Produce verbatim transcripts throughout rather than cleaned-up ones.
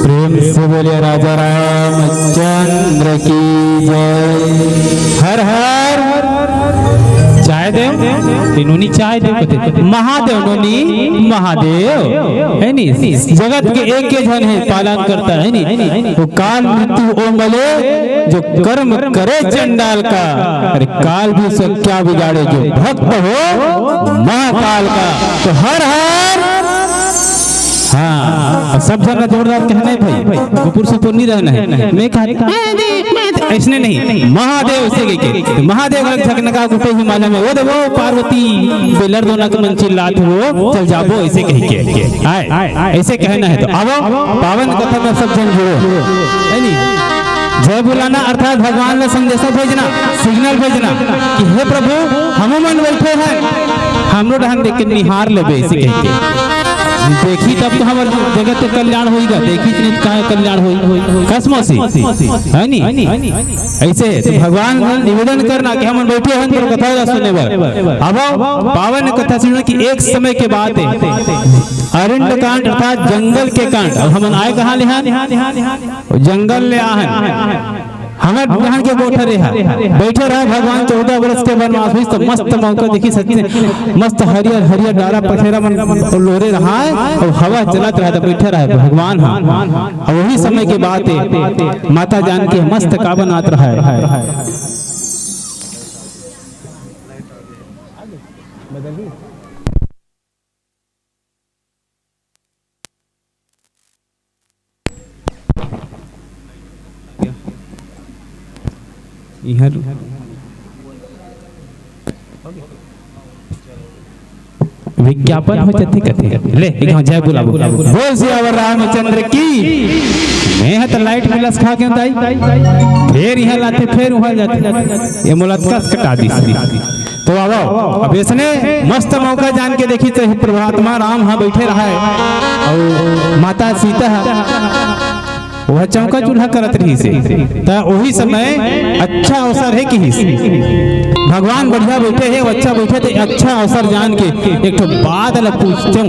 प्रेम से बोलिए राजा रामचंद्र की जय। हर हर चाय देव, ए नोनी चाय देव कथे, महादेव नोनी महादेव, हे नी? जगत के एके झन हे पालन करता, हे नी? वो काल मृत्यु ओ मले जो कर्म करे चंडाल का, अरे काल भी उसका क्या बिगाड़े, जो भक्त हो महाकाल का। तो हर हर, हाँ, अब सब झन ला जोरदार कहना हे भाई, कुकुर सुकुर नहीं रहना हे। मैं कहा, मैं दे, मैं दे, ऐसने नहीं, महादेव से कह के, तो महादेव का झकनका गुटे ही माला में, वो देखो पार्वती बेलर दोना के मन चिल्लात हो, चल जाबो, ऐसे कह के, आय, ऐसे कहना हे। तो अब पावन कथा में सब झन जुड़ो, हे नी? जय बुलाना अर्थात भगवान ला संदेशा भेजना, सिग्नल भेजना कि हे प्रभु, हमू मन बैठे हैं, हमरो डहन देख के निहार लेबे, ऐसे कह के। देखी तब तो हमर जगत के कल्याण होईगा, देखी नहीं तो काहे कल्याण होई? कस मौसी, हे नी? ऐसे तो भगवान ला निवेदन करना कि हमन बैठे हैं तो कथा ला सुने बर। अब पावन कथा सुनना कि एक समय के बात हे, अरण्य कांड अर्थात जंगल के कांड। अब हमन आए कहाँ ले हन? जंगल ले आहन। हमर बिहान के गोठर हे, बैठे रहे भगवान, चौदह बरस के वनवास होइस, तो मस्त मौका देखिस, सच में मस्त हरियर हरियर डारा पखेरा मन लोरे रहा हे, अउ हवा चलत रहा हे, तो बैठे रहे भगवान ह। अउ वही समय के बात हे, माता जानकी मस्त का बनात रहा हे। इहर विज्ञापन हो जाथे कथे। ले, एक जय बुलाबो। बोल सियावर रामचंद्र की। मैं ह त लाइट में लसका के दाई, फेर इहाँ लाथे, फेर उहाँ जाथे। ये मोला कस कटा दिस। तो आवो, अब इसने मस्त मौका जान के देखिस, तो हे प्रभु, आत्मा राम ह बैठे रहा हे अउ माता सीता ह वह चौका चूल्हा करत रहिस हे। त ओही समय अच्छा अवसर हे किहिस। भगवान बढ़िया बैठे हे, अच्छा बैठे, त अच्छा अवसर जान के एक ठो बात ल पूछतेंव।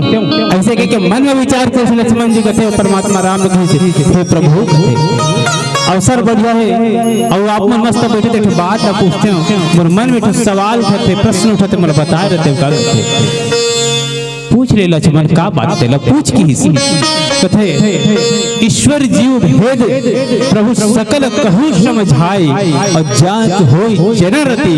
ऐसे कह के मन में विचार के लक्ष्मण जी कथे, परमात्मा राम ल कहिस, हे प्रभु, कथे, अवसर बढ़िया हे अउ आप मन मस्त बैठे, त एक ठो बात ल पूछतेंव। मोर मन में एक ठो सवाल उठत हे, प्रश्न उठत हे, मोला बताए रहते का कथे। पूछ ले लक्ष्मण, का बात तेला पूछ किहिस। कथे, ईश्वर जीव भेद प्रभु सकल कहूँ समझाए, अउ जात होई चरण रति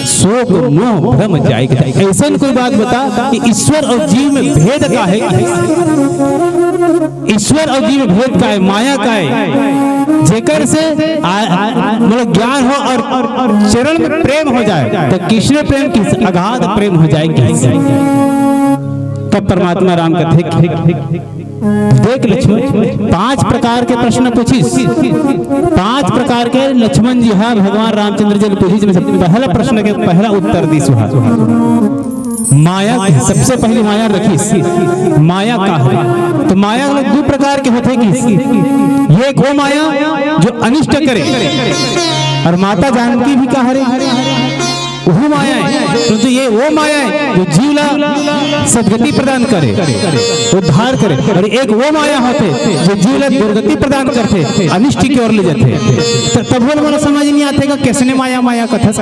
सोक मोह भ्रम जाए। कथे, ऐसन कोई बात बता कि ईश्वर अउ जीव में भेद का हे? ईश्वर अउ जीव में भेद का हे? माया का हे? जेकर से आ, आ, मतलब ज्ञान हो अउ, अउ चरण में प्रेम हो जाए, त कृष्ण प्रेम किहिस, अगाध प्रेम हो जाए किहिस। तब परमात्मा राम कथे, देख लक्ष्मण, पांच प्रकार के प्रश्न पूछिस, पांच प्रकार के लक्ष्मण जी ह भगवान रामचंद्र जी ल पूछिस, में से पहला प्रश्न के पहला उत्तर दिस ह। माया के सबसे पहली माया रखिस, माया का हे? त माया दू प्रकार के होथे किहिस। एक वो माया जो अनिष्ट करे, अउ माता जानकी भी का हरे, वो माया है, परंतु ये वो माया है जो जीव ला सदगति प्रदान करे, उद्धार करे, और एक वो माया होथे जो जीव ला दुर्गति प्रदान करथे, अनिष्ट की ओर ले जाथे। त-, तब वो मोला समझ नहीं आथे का कैसने माया, माया कथस।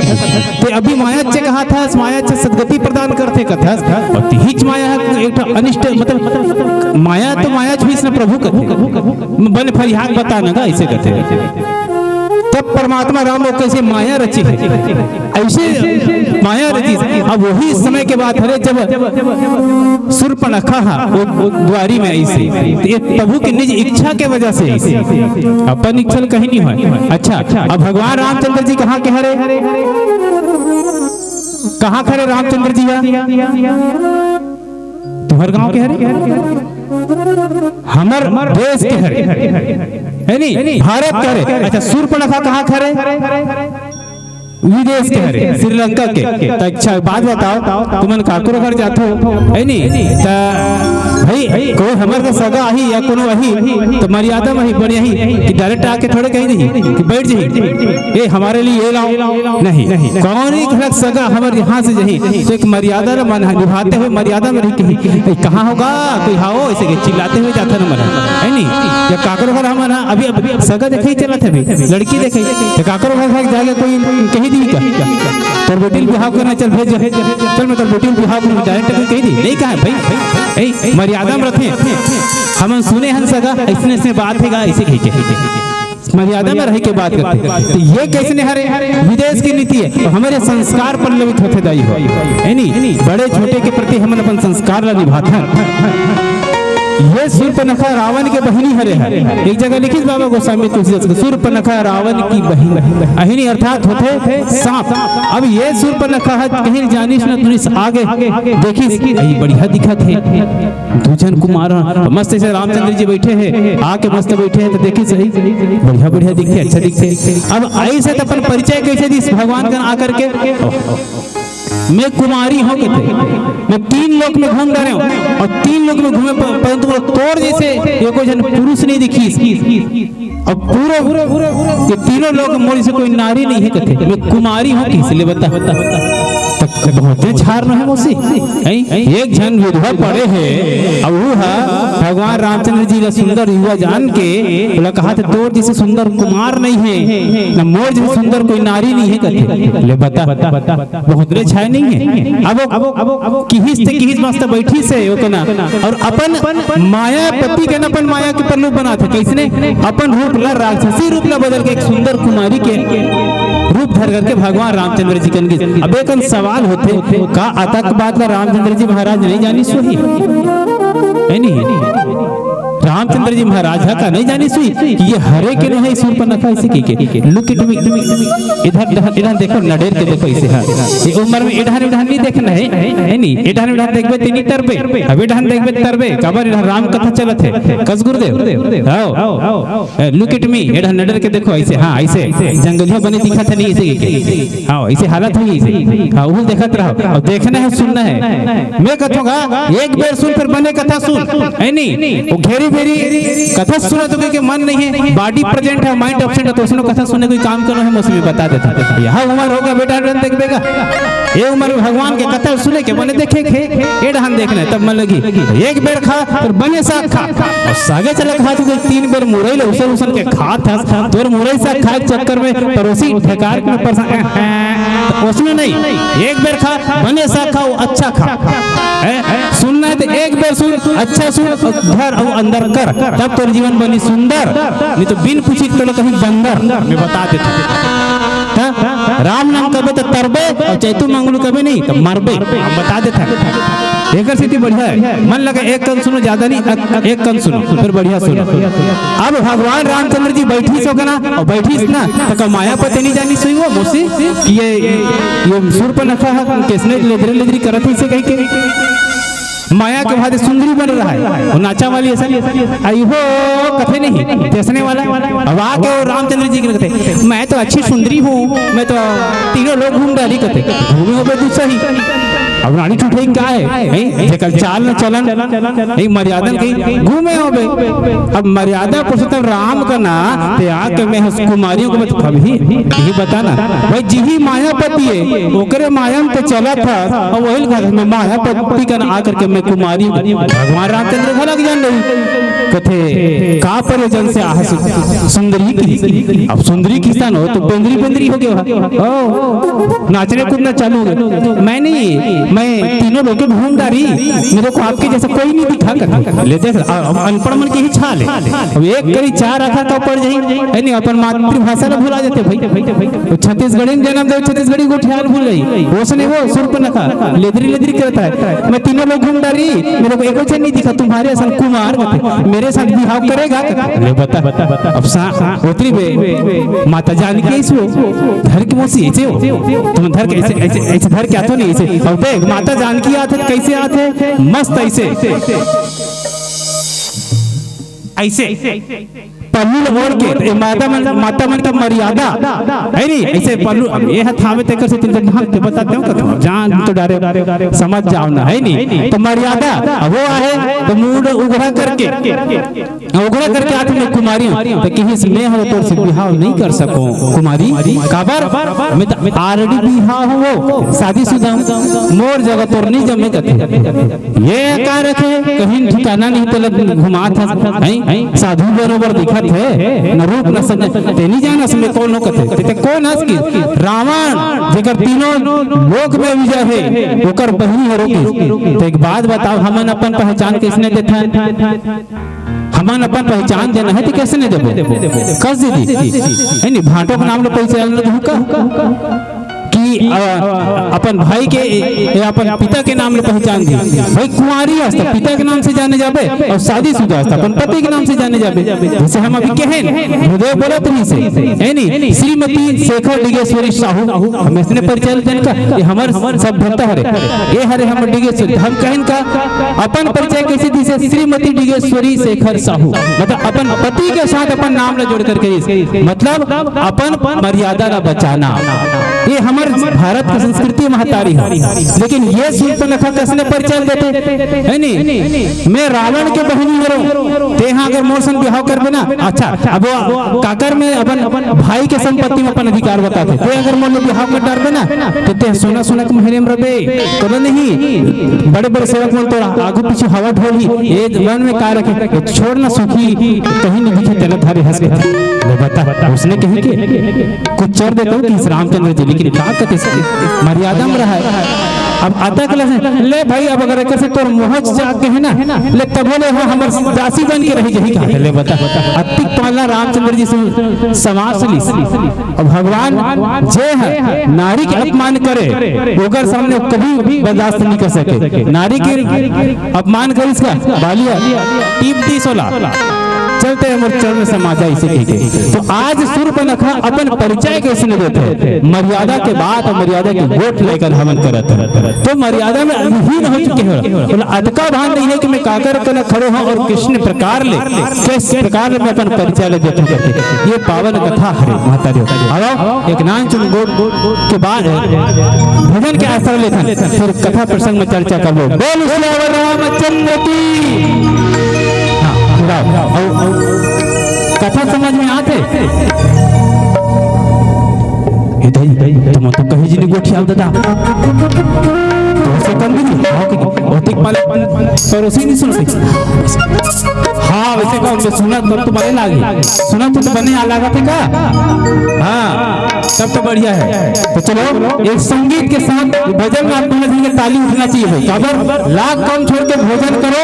ते अभी माया च कहा था, माया च सदगति प्रदान करथे कथस, और तिहीच माया ह एक ठो अनिष्ट, मतलब माया तो माया च होइस ना प्रभु कथे, बने फरियाद बता ना गा, ऐसे कथे। तब परमात्मा राम वो कैसे माया रचे हे, ऐसे माया रचे। अब वही समय के बात हरे जब शूर्पणखा हा वो, वो द्वारी में आइसे, तो ये प्रभु के निज इच्छा के वजह से आइसे, अपन इच्छा ल कहीं नहीं होय। अच्छा, अब भगवान रामचंद्र जी कहाँ के हरे? कहाँ के हरे रामचंद्र जी हा? तुम्हर गांव के हरे? हमर देश के हरे, है नी? भारत के हरे। अच्छा, शूर्पणखा कहाँ के हरे? विदेश के हरे, श्रीलंका के। त अच्छा बात बताओ, तुमन काकरो घर जाथो, है नी? त भाई कोई हमर के सगा आही या कोनो आही, त मर्यादा में ही बड़े आही कि डायरेक्ट आके थोड़े कही नहीं कि बैठ जाही, ए हमारे लिए ये लाओ, नहीं। कौन ही घरक सगा हमर यहाँ से जही तो एक मर्यादा ल मन निभाते हुए मर्यादा में रही कही, "ए, कहाँ होगा कोई, हाओ," ऐसे के चिल्लाते हुए जाता न मन, है नी? जब काकरो घर हमन ह, अभी, अभी सगा देखे ही चलत हे, अभी लड़की देखे, तो काकरो घर, घर जाके कोई कही दी का, "तोर बेटी ल बिहाव करना, चल भेज, चल मैं तोर बेटी ल बिहाव करूँ," डायरेक्ट कोई कही दी? नहीं कहा भाई, ए, मर्यादा में रथे। हमन सुने हन सगा, ऐसने, ऐसने बात हे गा, ऐसे कही के। मर्यादा में रह के बात करथे। तो ये कैसने हरे? विदेश की नीति हे। तो हमर संस्कार पल्लवित होथे दाई हो, है नी? बड़े छोटे के प्रति हमन अपन संस्कार ला निभाथन। ये शूर्पणखा रावण के बहिनी हरे हे। एक जगह लिखिस बाबा गोस्वामी तुलसीदास के, "शूर्पणखा रावण की बहिनी।" अहिनी अर्थात होथे सांप। अब ये शूर्पणखा ह कहीं जानिस न तुनिस, आगे देखिस, "अई बढ़िया दिखत हे।" दू झन कुमार ह, मस्त ऐसे रामचंद्र जी बैठे हे, आके मस्त बैठे हे, त देखिस सही, बढ़िया बढ़िया दिखथे, अच्छा दिखथे। अब ऐसे त अपन परिचय कैसे दिस भगवान कन आकर के? "मैं कुमारी हूँ," कहते, "मैं तीन लोक में घूम डरे हूँ और तीन लोक में घूमे, पर-, परंतु वो तोर जैसे एको झन पुरुष नहीं दिखिस।" अब पूरा, पूरा, पूरा, पूरा ये तीनों लोक मोर से कोई नारी नहीं हे कथे, मैं कुमारी हूँ, किस ले बता? त बहुते झार न हे मौसी, हैं? एक झन विधवा पड़े हे, अब वो हा भगवान रामचंद्र जी ला सुंदर युवा जान के, बोला, "कहा थे तोर जैसे सुंदर कुमार नहीं हे, ना मोर जैसे सुंदर कोई नारी नहीं हे," कथे। ले बता, बहुत ले छाय नहीं हे। अब वो, अब वो, अब वो, अब वो किहिस ते किहिस मस्त बैठिस हे, ओके ना? और अपन मायापति के ना, अपन माया के प्रलोभ बनाथे। कैसने? अपन रूप ला, राक्षसी रूप ला बदल के एक सुंदर कुमारी के रूप धर करके भगवान रामचंद्र जी कन गिस। अब एक सवाल होथे, का अतक बात ला रामचंद्र जी महाराज नहीं जानिस होही? है नहीं? रामचंद्र जी महाराज ह का नहीं जानिस होही कि ये हरे के नहीं हे, शूर्पणखा ऐसे की के? Look at me, इधर, इधर, इधर देखो, नडेर के देखो इसे, हाँ। ये उम्र में इधर, इधर नहीं देखना हे, है नहीं? इधर, इधर देखबे तेनी तरबे, अब इधर देखबे तरबे, काबर इधर राम कथा चलत हे। कस गुरुदेव, आओ, आओ, आओ। ए, look at me, एड़ा नडर के देखो ऐसे, हाँ, ऐसे जंगलिया बने दिखत हे नहीं, ऐसे के, हाँ, ऐसे हालत हे, ऐसे, हाँ, उहुल देखत रहो, अउ देखना हे, सुनना हे। मैं कथों गा, एक बेर सुन, फिर बने कथा सुन, है नहीं? वो घेरी बेरी कथा सुनत होके के मन नहीं हे, body present हे, mind absent हे, तो उसने कथा सुने कोई काम करना हे, मौसी बता देता। यहाँ उम्र होगा बेटा, डन देख बेगा। ये उम्र में भगवान के कथा सुने के बने देखे के, एड़ा देखना हे, तब मन लगी। एक बेर खा, फिर बने साग खा। अउ सागे चला खा, तू तीन बेर मुरई ले उसन उसन के खात हस, तोर मुरई साग खाए के चक्कर में परोसी ढेकार में परेशान। तो उसने नहीं, एक बेर खा, बने साग खा, वो अच्छा खा। हैं? सुनना हे तो एक बेर सुन, अच्छा सुन, अउ धर अउ अंदर कर, तब तोर जीवन बनी सुंदर। नहीं तो बिन पूछी तो कहीं बंदर, मैं बता देता हूँ। हाँ? राम नाम कबे तो तरबे, अउ चैतू मंगलू कबे नहीं तो मरबे, हम बता देता हूँ। एकर सेती बढ़िया हे, मन लगा एक कन सुनो, ज्यादा नहीं, एक, एक कन सुनो, फिर बढ़िया सुनो। अब भगवान रामचंद्र जी बैठिस होके ना, अउ बैठिस ना, तो का मायापति नहीं जानिस होही वो मौसी कि ये, ये शूर्पणखा ह, कैसने लेदरी लेदरी करत हे इसे कही के। माया के भादे सुंदरी बन रहा हे, वो नाचा वाली ऐसा, आई हो, कथे नहीं, तैसने वाला। अब आके वो रामचंद्र जी के कथे, "मैं तो अच्छी सुंदरी हूँ, मैं तो तीनों लोक घूम डाली," कथे, "घूमे होबे तू सही।" अब रानी ठुठई का हे, नहीं? जेकर चाल न चलन, नहीं, मर्यादा नहीं, घूमे होबे। अब मर्यादा पुरुषोत्तम राम का ना, ते आके मैं हस कुमारियों को मत कभी, यही बताना। भाई, जिही मायापति हे, ओकरे माया में ते चलत हस, अउ वही कहा, मैं मायापति का ना आकर के मैं कुमारी हूँ। भगवान रामचंद्र घलक जान रही। कथे, "का प्रयोजन से आह सु-, सुंदरी की?" अब सुंदरी किसन हो तो बेंदरी बेंदरी हो गया। ओ, नाचने कूदना चालू हो गया। मैं नहीं, मैं तीनों लोग के घूम डारी, मेरे को आपके जैसा कोई नहीं दिखा कर। ले देख, अ-, अब अनपढ़ मन के ही छाल हे। अब एक करी चार आखर का पड़ जाही, है नहीं, अपन मातृभाषा ला भुला जाते भाई। तो छत्तीसगढ़ी में जन्म दे, छत्तीसगढ़ी गोठियार भूल गई। वो से नहीं, वो सुर्पनखा, लेदरी लेदरी करता है। मैं तीनों लोग घूम डारी, मेरे को एको झन नहीं दिखा, तुम्हारे असन कुमार कथे, मेरे साथ बिहाव करेगा? ले बता, अब सा-, उतरी बे, माता जानकी ऐसे हो, धर के मौसी ऐसे हो, तुम धर के ऐसे, ऐसे, ऐसे धर के आते हो नहीं ऐसे। अब देख, माता जानकी आते कैसे आते, मस्त ऐसे, ऐसे। पल्लू ल ओढ़ के, तो ये माता मन, माता मन का मर्यादा, है नहीं? ऐसे पल्लू, अब ये हथावे तेकर से तुमसे ढंग से बताते हो, कथो, अब जान तो डारे, समझ जाओ ना, है नहीं? तो मर्यादा, अब वो आहे, तो मुंह उघरा करके, उघरा करके आते मैं कुमारी हूँ, तो किहिस मैं हो तोर से बिहाव नहीं कर सकूं, कुमारी, काबर? मैं तो already बिहाव हूँ, शादीशुदा हूँ, मोर जगह तोर नहीं जमे कथे। ये का रखे, कहीं ठिकाना नहीं, तेला घुमात हस, हैं? साधु बरोबर दिखत हे, न रूप न सज, ते नहीं जानस मैं कौन हो कथे, ते, ते कौन हस कि रावण, जेकर तीनों लोक में विजय हे, ओकर बहिनी हरो कि। तो एक बात बताओ, हमन अपन पहचान किसने देथन? हमन अपन पहचान देना हे, तो कैसे नहीं देबो? कस दीदी, है नहीं, भांटो के नाम ले पहचान लो, धोखा। कि, अ, अपन भाई के या अपन पिता के नाम ले पहचान दी। भाई कुंवारी हस त पिता के नाम से जाने जाबे अउ शादीशुदा हस त अपन पति के नाम से जाने जाबे। जैसे हम अभी कहेन, हृदय बोलत रहिसे, है नी? श्रीमती शेखर डिगेश्वरी साहू, हम इसने परिचय देन का, ये हमर सब भक्त हरे, ये हरे हमर डिगेश्वरी। हम कहेन का अपन परिचय कैसे दिसे? श्रीमती डिगेश्वरी शेखर साहू, मतलब अपन पति के साथ अपन नाम ला जोड़ करके दिस। मतलब अपन मर्यादा ला बचाना, ये हमर भारत के संस्कृति महतारी हे। लेकिन ये शूर्पनखा कसने परिचय देथे, है नी? मैं रावण के बहिनी हरंव, तेहा अगर मोर संग बिहाव करबे ना, अच्छा, अब वो काकर में अपन भाई के संपत्ति में अपन अधिकार बताथे, ते अगर मोर ले बिहाव कर डारबे ना, तो ते सोना सोना के महल में रबे, तो नहीं, बड़े बड़े सेवक मन तोर आगू पीछू हवा ढोलही, ये वन में का रखे, ये छोड़ ना सुखी, कहीं नहीं दिखे तेला धारे हंस के। ले बता, उसने कही के कुछ चर देता हूँ कि इस रामचंद्र जी, लेकिन का कहते से मर्यादा में रहा है। अब अतक ले, ले भाई, अब अगर एकर से तोर मोह जाग के है ना, ले तबो ले, हाँ, हमर दासी बन के रही जही का। ले बता, अतिक पाला रामचंद्र जी से समाज से लीस। अब भगवान जे है नारी के अपमान करे, ओकर सामने कभी बर्दाश्त नहीं कर सके। नारी के अपमान करिस का, बालिया, टीप दी सोला। चलते हैं मोर चरण में समा जा इसे कह के। तो आज शूर्पनखा अपन परिचय कैसे नहीं देथे? मर्यादा के बात और मर्यादा के गोठ लेकर हमन करत हे। तो मर्यादा में विहीन हो चुके हो। बोला, अतका भान नहीं है कि मैं काकर कना खड़े हूँ और किसने प्रकार ले, किस प्रकार ले मैं अपन परिचय ले देता हूँ करके। ये पावन कथा हरे महतारी। अब एक नानचुन गोठ के बाद भजन के आश्रय लेथन, फिर कथा प्रसंग में चर्चा करबो। बोल सियावर रामचंद्र की। हाँ, पूरा। अउ, अउ, कथा समझ में आथे? ए दाई, तुम तो कहीं जिनी गोठियाल दादा। तो से कम भी नहीं, हाँ, कि ओतिक पाले परोसी नहीं सुनते। हाँ, वैसे का उनके सुना तब तो बने लागे। सुना तो बने आ लागा थे का? हाँ, तब तो बढ़िया है। तो चलो, एक संगीत के साथ भजन में आप दोनों जन के ताली उठना चाहिए भाई। काबर? लाख काम छोड़ के भोजन करो,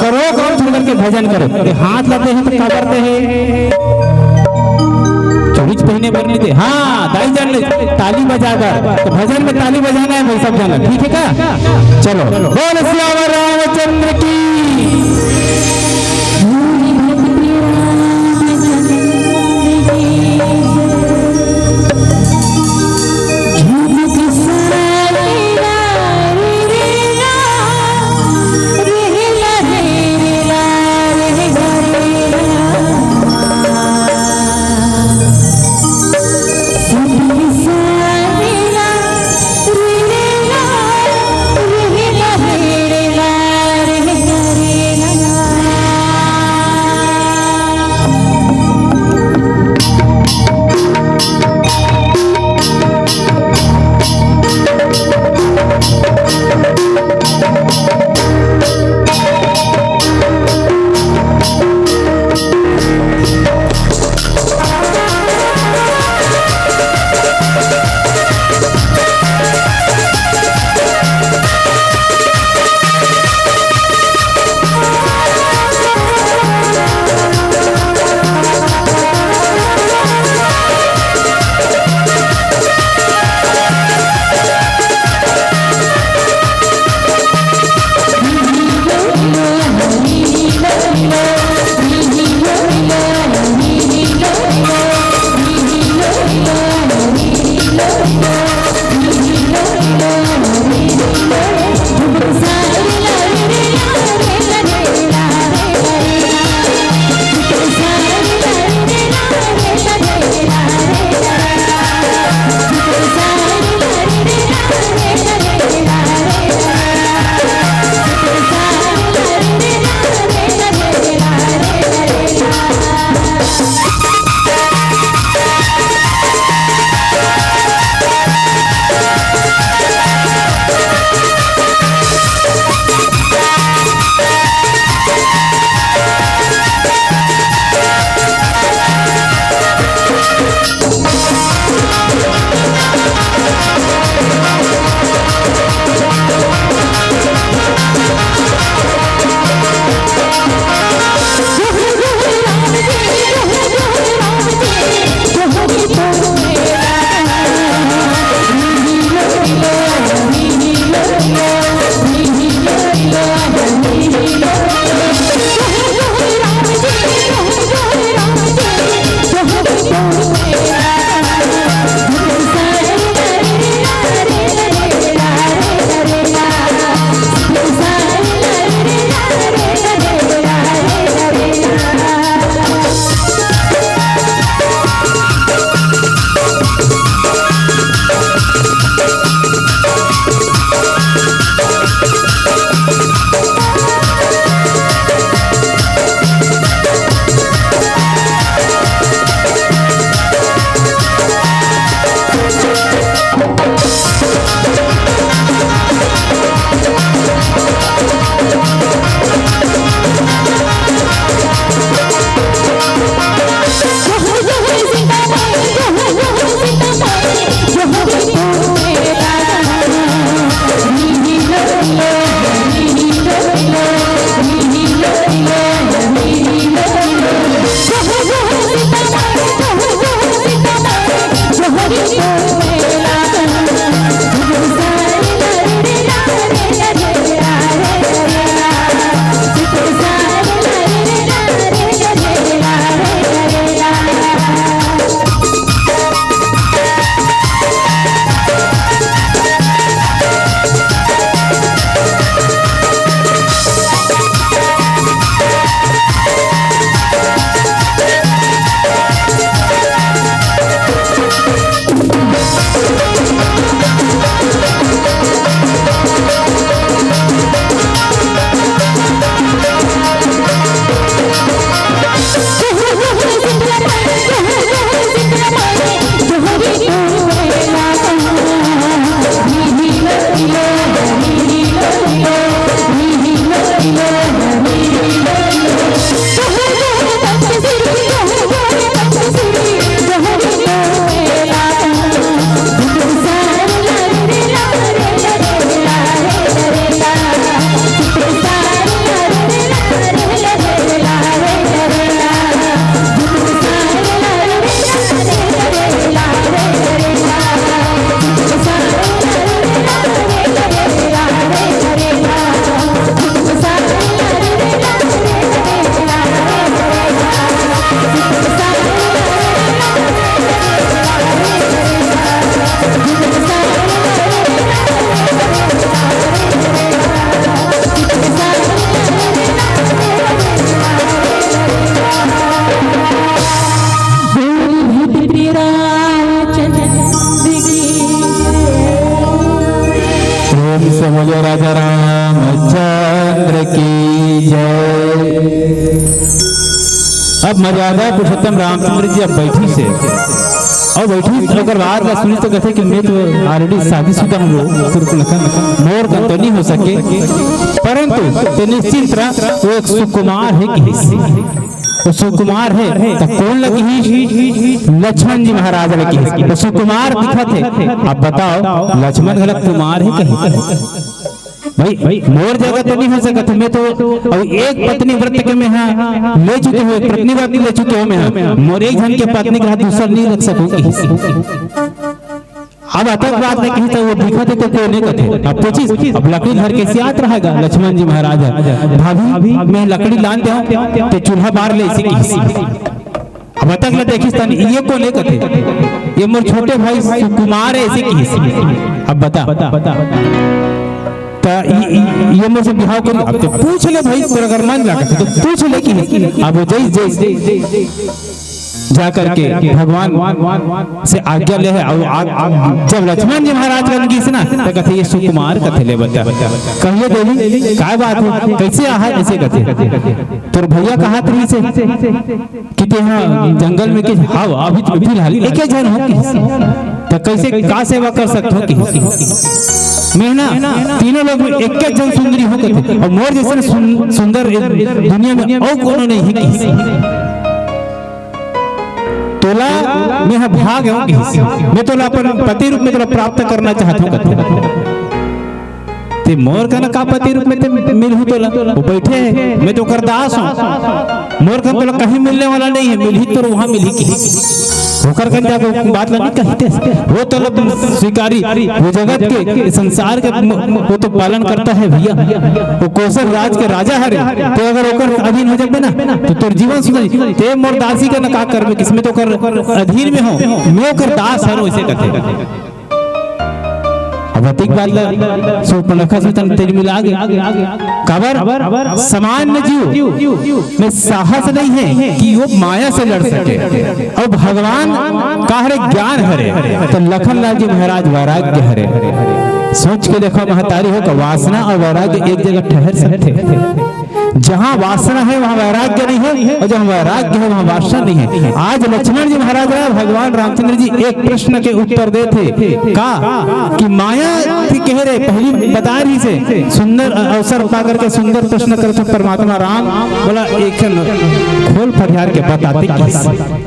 करो काम छोड़ करके भजन करो। अरे हाथ लाते हैं तो का करते हैं? चौबीस पहने पर नहीं थे। हाँ, दाई जान ले, ताली बजा कर। तो भजन में ताली बजाना है भाई, सब जाना, ठीक है क्या? चलो, बोल सियावर रामचंद्र की। अब मर्यादा पुरुषोत्तम रामचंद्र जी अब बैठी से, अउ बैठी से ओकर बात ला सुनी तो कथे कि मैं तो already शादीशुदा हूँ, वो सुरपनखा, मोर कन तो नहीं हो सके, परंतु ते निश्चिंत रह, वो एक सुकुमार हे किहिस। वो सुकुमार हे, त कोन ला किहिस? लक्ष्मण जी महाराज ला किहिस। वो सुकुमार दिखत हे। अब बताओ, लक्ष्मण घला कुमार हे कहीं? भाई, भाई, मोर जगह तो नहीं हो सकत, मैं तो अब एक पत्नी व्रत के मैं हा ले चुके हूँ, एक पत्नी व्रत ले चुके हूँ मैं हा। मोर एक झन के पत्नी के हाथ दूसर नहीं रख सकूँ किहिस। अब अतक बात नहीं किहिस, वो दिखत हे तो कोई नहीं कथे। अब पूछिस, अब लकड़ी धर के सियात रहेगा लक्ष्मण जी महाराज हे, भाभी, मैं लकड़ी लान दे हूँ, ते चूल्हा बार ले, इसे किहिस। अब अतक ला देखिस तन, ये कोन ए कथे? ये मोर छोटे भाई सुकुमार हे, ऐसे किहिस। अब बता, त ये, ये मोर से बिहाव करी। अब तो पूछ ले भाई, तोर अगर मन लागत हे तो पूछ ले किहिस। अब वो जइस, जइस जा करके भगवान से आज्ञा ले हे। अउ आ, आ, जब लक्ष्मण जी महाराज कन गिस ना, त कथे, ये सुकुमार कथे, ले बता, कहिए देवी, काय बात हे, कैसे आहा, ऐसे कथे। तोर भैया कहत रहिसे कि ते हा जंगल में के, हाँ, अभी तो फिलहाल एक झन हो किहिस। त कैसे, का सेवा कर सकत हो किहिस? मैं ना तीनों लोग में एक झन सुंदरी हो कथे, अउ मोर जइसन सुन-, सुंदर ए दुनिया में अउ कोनो नहीं हे किहिस। तोला मैं हा भाग हूँ किहिस। मैं तोला अपन पति रूप में तोला प्राप्त करना चाहत हूँ कथे। ते मोर कन का पति रूप में ते मिलहूँ तोला? वो बैठे हे, मैं तो ओकर दास हूँ। मोर कन तोला कहीं मिलने वाला नहीं हे, मिलही तो वहाँ मिलही किहिस। ओकर कन जाके बात ला नहीं कहिते। वो तो लब स्वीकारी, वो जगत के, संसार के म-, वो तो पालन करता है भैया। वो कोसर राज के राजा हरे, ते अगर ओकर अधीन हो जाबे ना, तो तोर जीवन सुधर जाही। ते मोर दासी कन का करबे, किहिस मैं तो ओकर अधीन में हूँ, मैं ओकर दास हूँ, ऐसे कथे। अब अतिक बात ला सुपनखा सुतन तेज मिला गे। काबर? सामान्य जीव में साहस नहीं हे कि वो माया से लड़ सके। अउ भगवान का हरे ज्ञान हरे, त लखन लाल जी महाराज वैराग्य हरे। सोच के देखो महतारी हो, का वासना अउ वैराग्य एक जगह ठहर सकथे? जहाँ वासना हे, वहाँ वैराग्य नहीं हे, अउ जहाँ वैराग्य हे, वहाँ वासना नहीं हे। आज लक्ष्मण जी महाराज ला भगवान रामचंद्र जी एक प्रश्न के उत्तर देथे का, कि माया ती कहे रहे, पहली बता रहिसे, सुंदर अवसर पा करके सुंदर प्रश्न करथे परमात्मा राम, बोला, एक ठन खोल फरियार के बताते किहिस।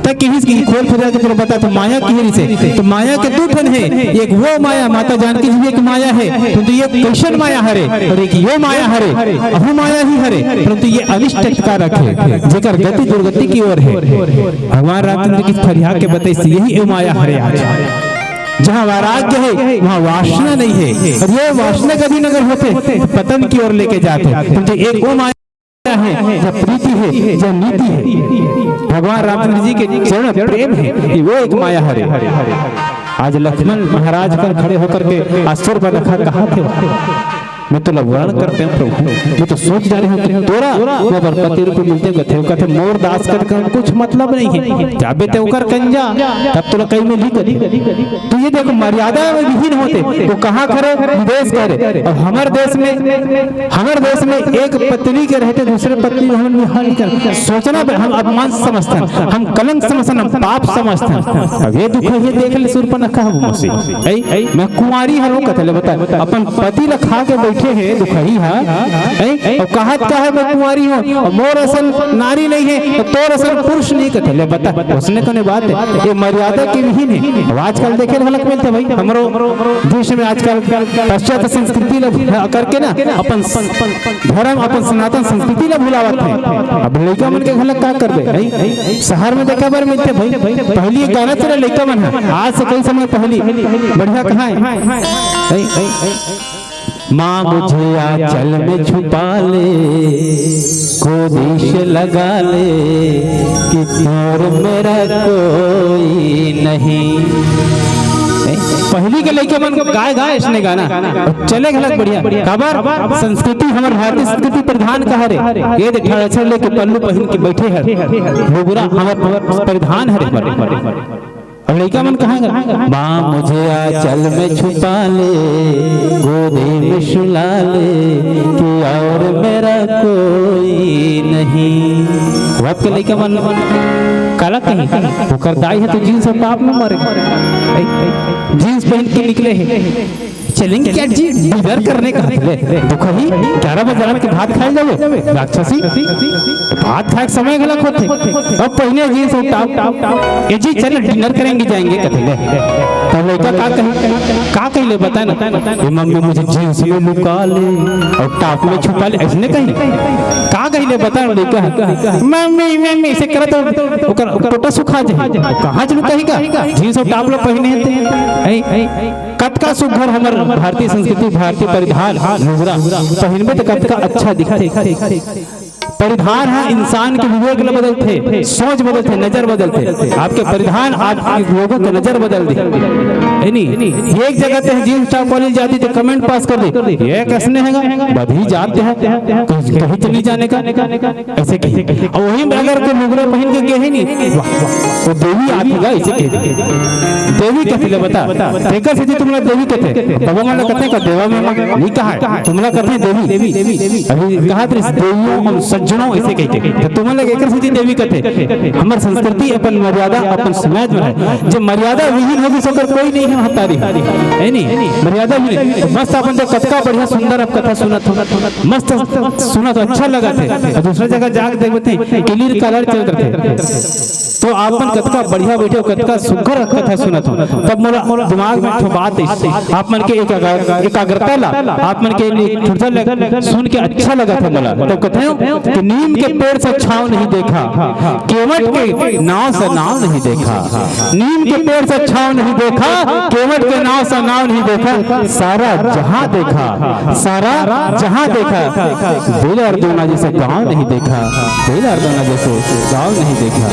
त किहिस कि खोल फरियार के तोला बता, त माया कहे रहिसे। त माया के दू ठन हे, एक वो माया, माता जानकी जी एक माया हे, परंतु ये कइसन माया हरे, अउ एक यो माया हरे, अहू माया ही हरे, परंतु ये अनिष्ट कारक हे, जेकर गति दुर्गति की ओर हे। भगवान रामचंद्र जी फरिया के बताइस, यही वो माया हरे आज। जहाँ वैराग्य हे, वहाँ वासना नहीं हे, अउ ये वासना के अधीन अगर होथे, त पतन की ओर लेके जाथे। परंतु एक वो माया हे, जहाँ प्रीति हे, जहाँ नीति हे, भगवान रामचंद्र जी के चरण प्रेम हे, ये वो एक माया हरे। आज लक्ष्मण महाराज कन खड़े होकर के अशुरपनखा कहथे, मैं तोला वरण करते हूँ प्रभु, मैं तो सोच जा रहे हूँ कि तोला मैं अपन पति रूप में मिलते हूँ, कथे, कथे, मोर दास कन कुछ मतलब नहीं हे, जाबे ते ओकर कन जा, तब तोला कहीं मिलही कथे। तो ये देखो, मर्यादा में विहीन होथे, वो कहाँ करे, विदेश करे, अउ हमर देश में, हमर देश में एक पत्नी के रहते दूसरे पत्नी में हमन विहार नहीं कर, सोचना बे, हम अपमान समझथन, हम कलंक समझथन, हम पाप समझथन। अब ये दुख हे, ये देख ले सुरपनखा मौसी। ऐ, मैं कुंवारी हरंव कथे ले बता, अपन पति ला खा के बैठे हे दुखही हा, ऐ, अउ कहत का हे मैं कुंवारी हूँ, अउ मोर असन नारी नहीं हे, त तोर असन पुरुष नहीं कथे ले बता, ओसने कोनो बात हे, ये मर्यादा के विहीन हे। अब आजकल देखे घलक मिलथे भाई, हमरो देश में आजकल पाश्चात्य संस्कृति ला करके ना अपन धर्म, अपन सनातन संस्कृति ला भुलावत हे। अब लइका मन के घलक का करबे, हैं? शहर में देखे बर मिलथे भाई, पहली एक गाना चला लइका मन ह, आज से कई समय पहली, बढ़िया कहाँ हे? हैं? माँ मुझे आंचल में छुपा ले, गोदी से लगा ले कि दूर मेरा कोई नहीं। पहली के लइका मन गाय गाय इसने गाना चले घलक बढ़िया। काबर? संस्कृति हमर भारतीय संस्कृति प्रधान का हरे। ये देख, ठाड़ अछर लेके पल्लू पहिन के बैठे हे, घुघरा हमर परिधान हरे। अब लइका मन कहाँ गा? माँ मुझे आंचल में छुपा ले, गोदी में सुला ले, कि और मेरा कोई नहीं। अब के लइका मन काला कही, ओकर दाई ह तो जींस अउ टॉप में मरे, जींस पहन के निकले हे। चलेंगे क्या जी, डिनर करने का? ले, दुखही, ग्यारह बजे रात के भात खाए जावे, राक्षसी। भात खाए के समय गलत होथे, अब पहले जींस अउ टॉप। ए जी, चल, डिनर करेंगे, जाएंगे, कथे ले। तो लइका का कही, का कही ले, बता ना। ए मम्मी, मुझे जींस में लुका ले अउ टॉप में छुपा ले, अइसने कही। का कही ले, बता ना लइका। मम्मी, मम्मी, अइसे करत तो ओकर टोटा सुखा जाए। कहाँ चलू कही का? जींस अउ टॉप लो पहने हे ते। ऐ, ऐ, कतका सुघर हमर भारतीय संस्कृति, भारतीय परिधान, लुगरा पहिनबे त कतका अच्छा दिखथे। परिधान ह इंसान के विवेक ल बदलथे, सोच बदलथे, नजर बदलथे। आपके परिधान आप लोगों के नजर बदल दे, है नी? एक जगह ते जींस टॉप वाली जाती तो कमेंट पास कर दे, ये कैसने हैगा, बधी जात हे, कहीं तो नहीं जाने का, ऐसे कही। अउ वही में अगर कोई लुगरा पहिन के गे हे नी, वाह, वाह, वो देवी आत हे गा, ऐसे कही। देवी कथे ले बता, तेकर सेती तुमला देवी कथे, तब हमन ला कथे का देवा में नहीं कहा है, तुमला कथे देवी। अभी कहा थे देवियों और सज्जनों ऐसे कह के, तो तुमन ला एकर सेती देवी कथे। हमर संस्कृति, अपन मर्यादा, अपन समाज में है, जे मर्यादा विहीन होगी, ओकर कोई नहीं है महतारी, है नी? मर्यादा विहीन। मस्त अपन तो कतका बढ़िया सुंदर अब कथा सुनत हो, मस्त सुनत हो, अच्छा लगत हे। अउ दूसरा जगह जाके देखबे ते किलीर कालर चलत रथे। तो आप मन कतका बढ़िया बैठे हो, कतका सुघर कथा सुनत हो। तब मोला दिमाग में एक ठो बात आइस, आप मन के एकाग्र-, एकाग्रता ला, आप मन के थोड़ा सा लग-, सुन के अच्छा लगत हे मोला। तो कथे हो कि नीम के पेड़ से छाँव नहीं देखा, केवट के नाव से नाव नहीं देखा। नीम के पेड़ से छाँव नहीं देखा, केवट के नाव से नाव नहीं देखा। सारा जहाँ देखा, सारा जहाँ देखा, बेलर दोना जैसे गाँव नहीं देखा, बेलर दोना जैसे गाँव नहीं देखा।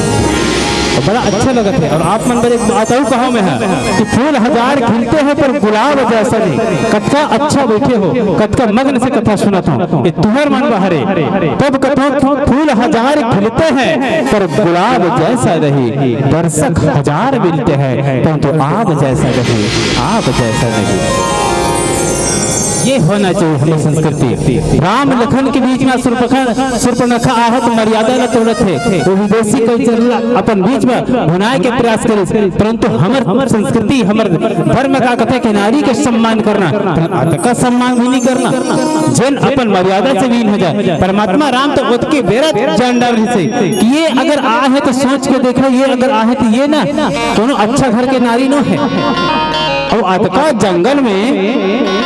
तो बड़ा अच्छा लगत हे। अउ आप मन बर एक बात अउ कहा मैं ह कि फूल हजार खिलते हैं पर गुलाब जैसा नहीं। कतका अच्छा बैठे हो, कतका मगन से कथा सुनत हो, ये तुहर मन बहरे। तब कथो फूल हजार खिलते हैं पर गुलाब जैसा नहीं, दर्शक हजार मिलते हैं परंतु आप जैसा नहीं, आप जैसा नहीं। ये होना चाहिए हमर संस्कृति। राम लखन के बीच में सुर्पखा-, सुर्पनखा आहे त मर्यादा ला तोड़त हे, वो विदेशी कल्चर ला अपन बीच में भुनाए के प्रयास करिस, परंतु हमर संस्कृति, हमर धर्म का कथे कि नारी के सम्मान करना, अतका सम्मान भी नहीं करना, जेन अपन मर्यादा से विहीन हो जाए। परमात्मा राम तो ओतके बेरा जान डारिस हे कि ये अगर आहे तो सोच के देखो, ये अगर आहे तो ये ना कोनो अच्छा घर के नारी नो हे। अउ अतका जंगल में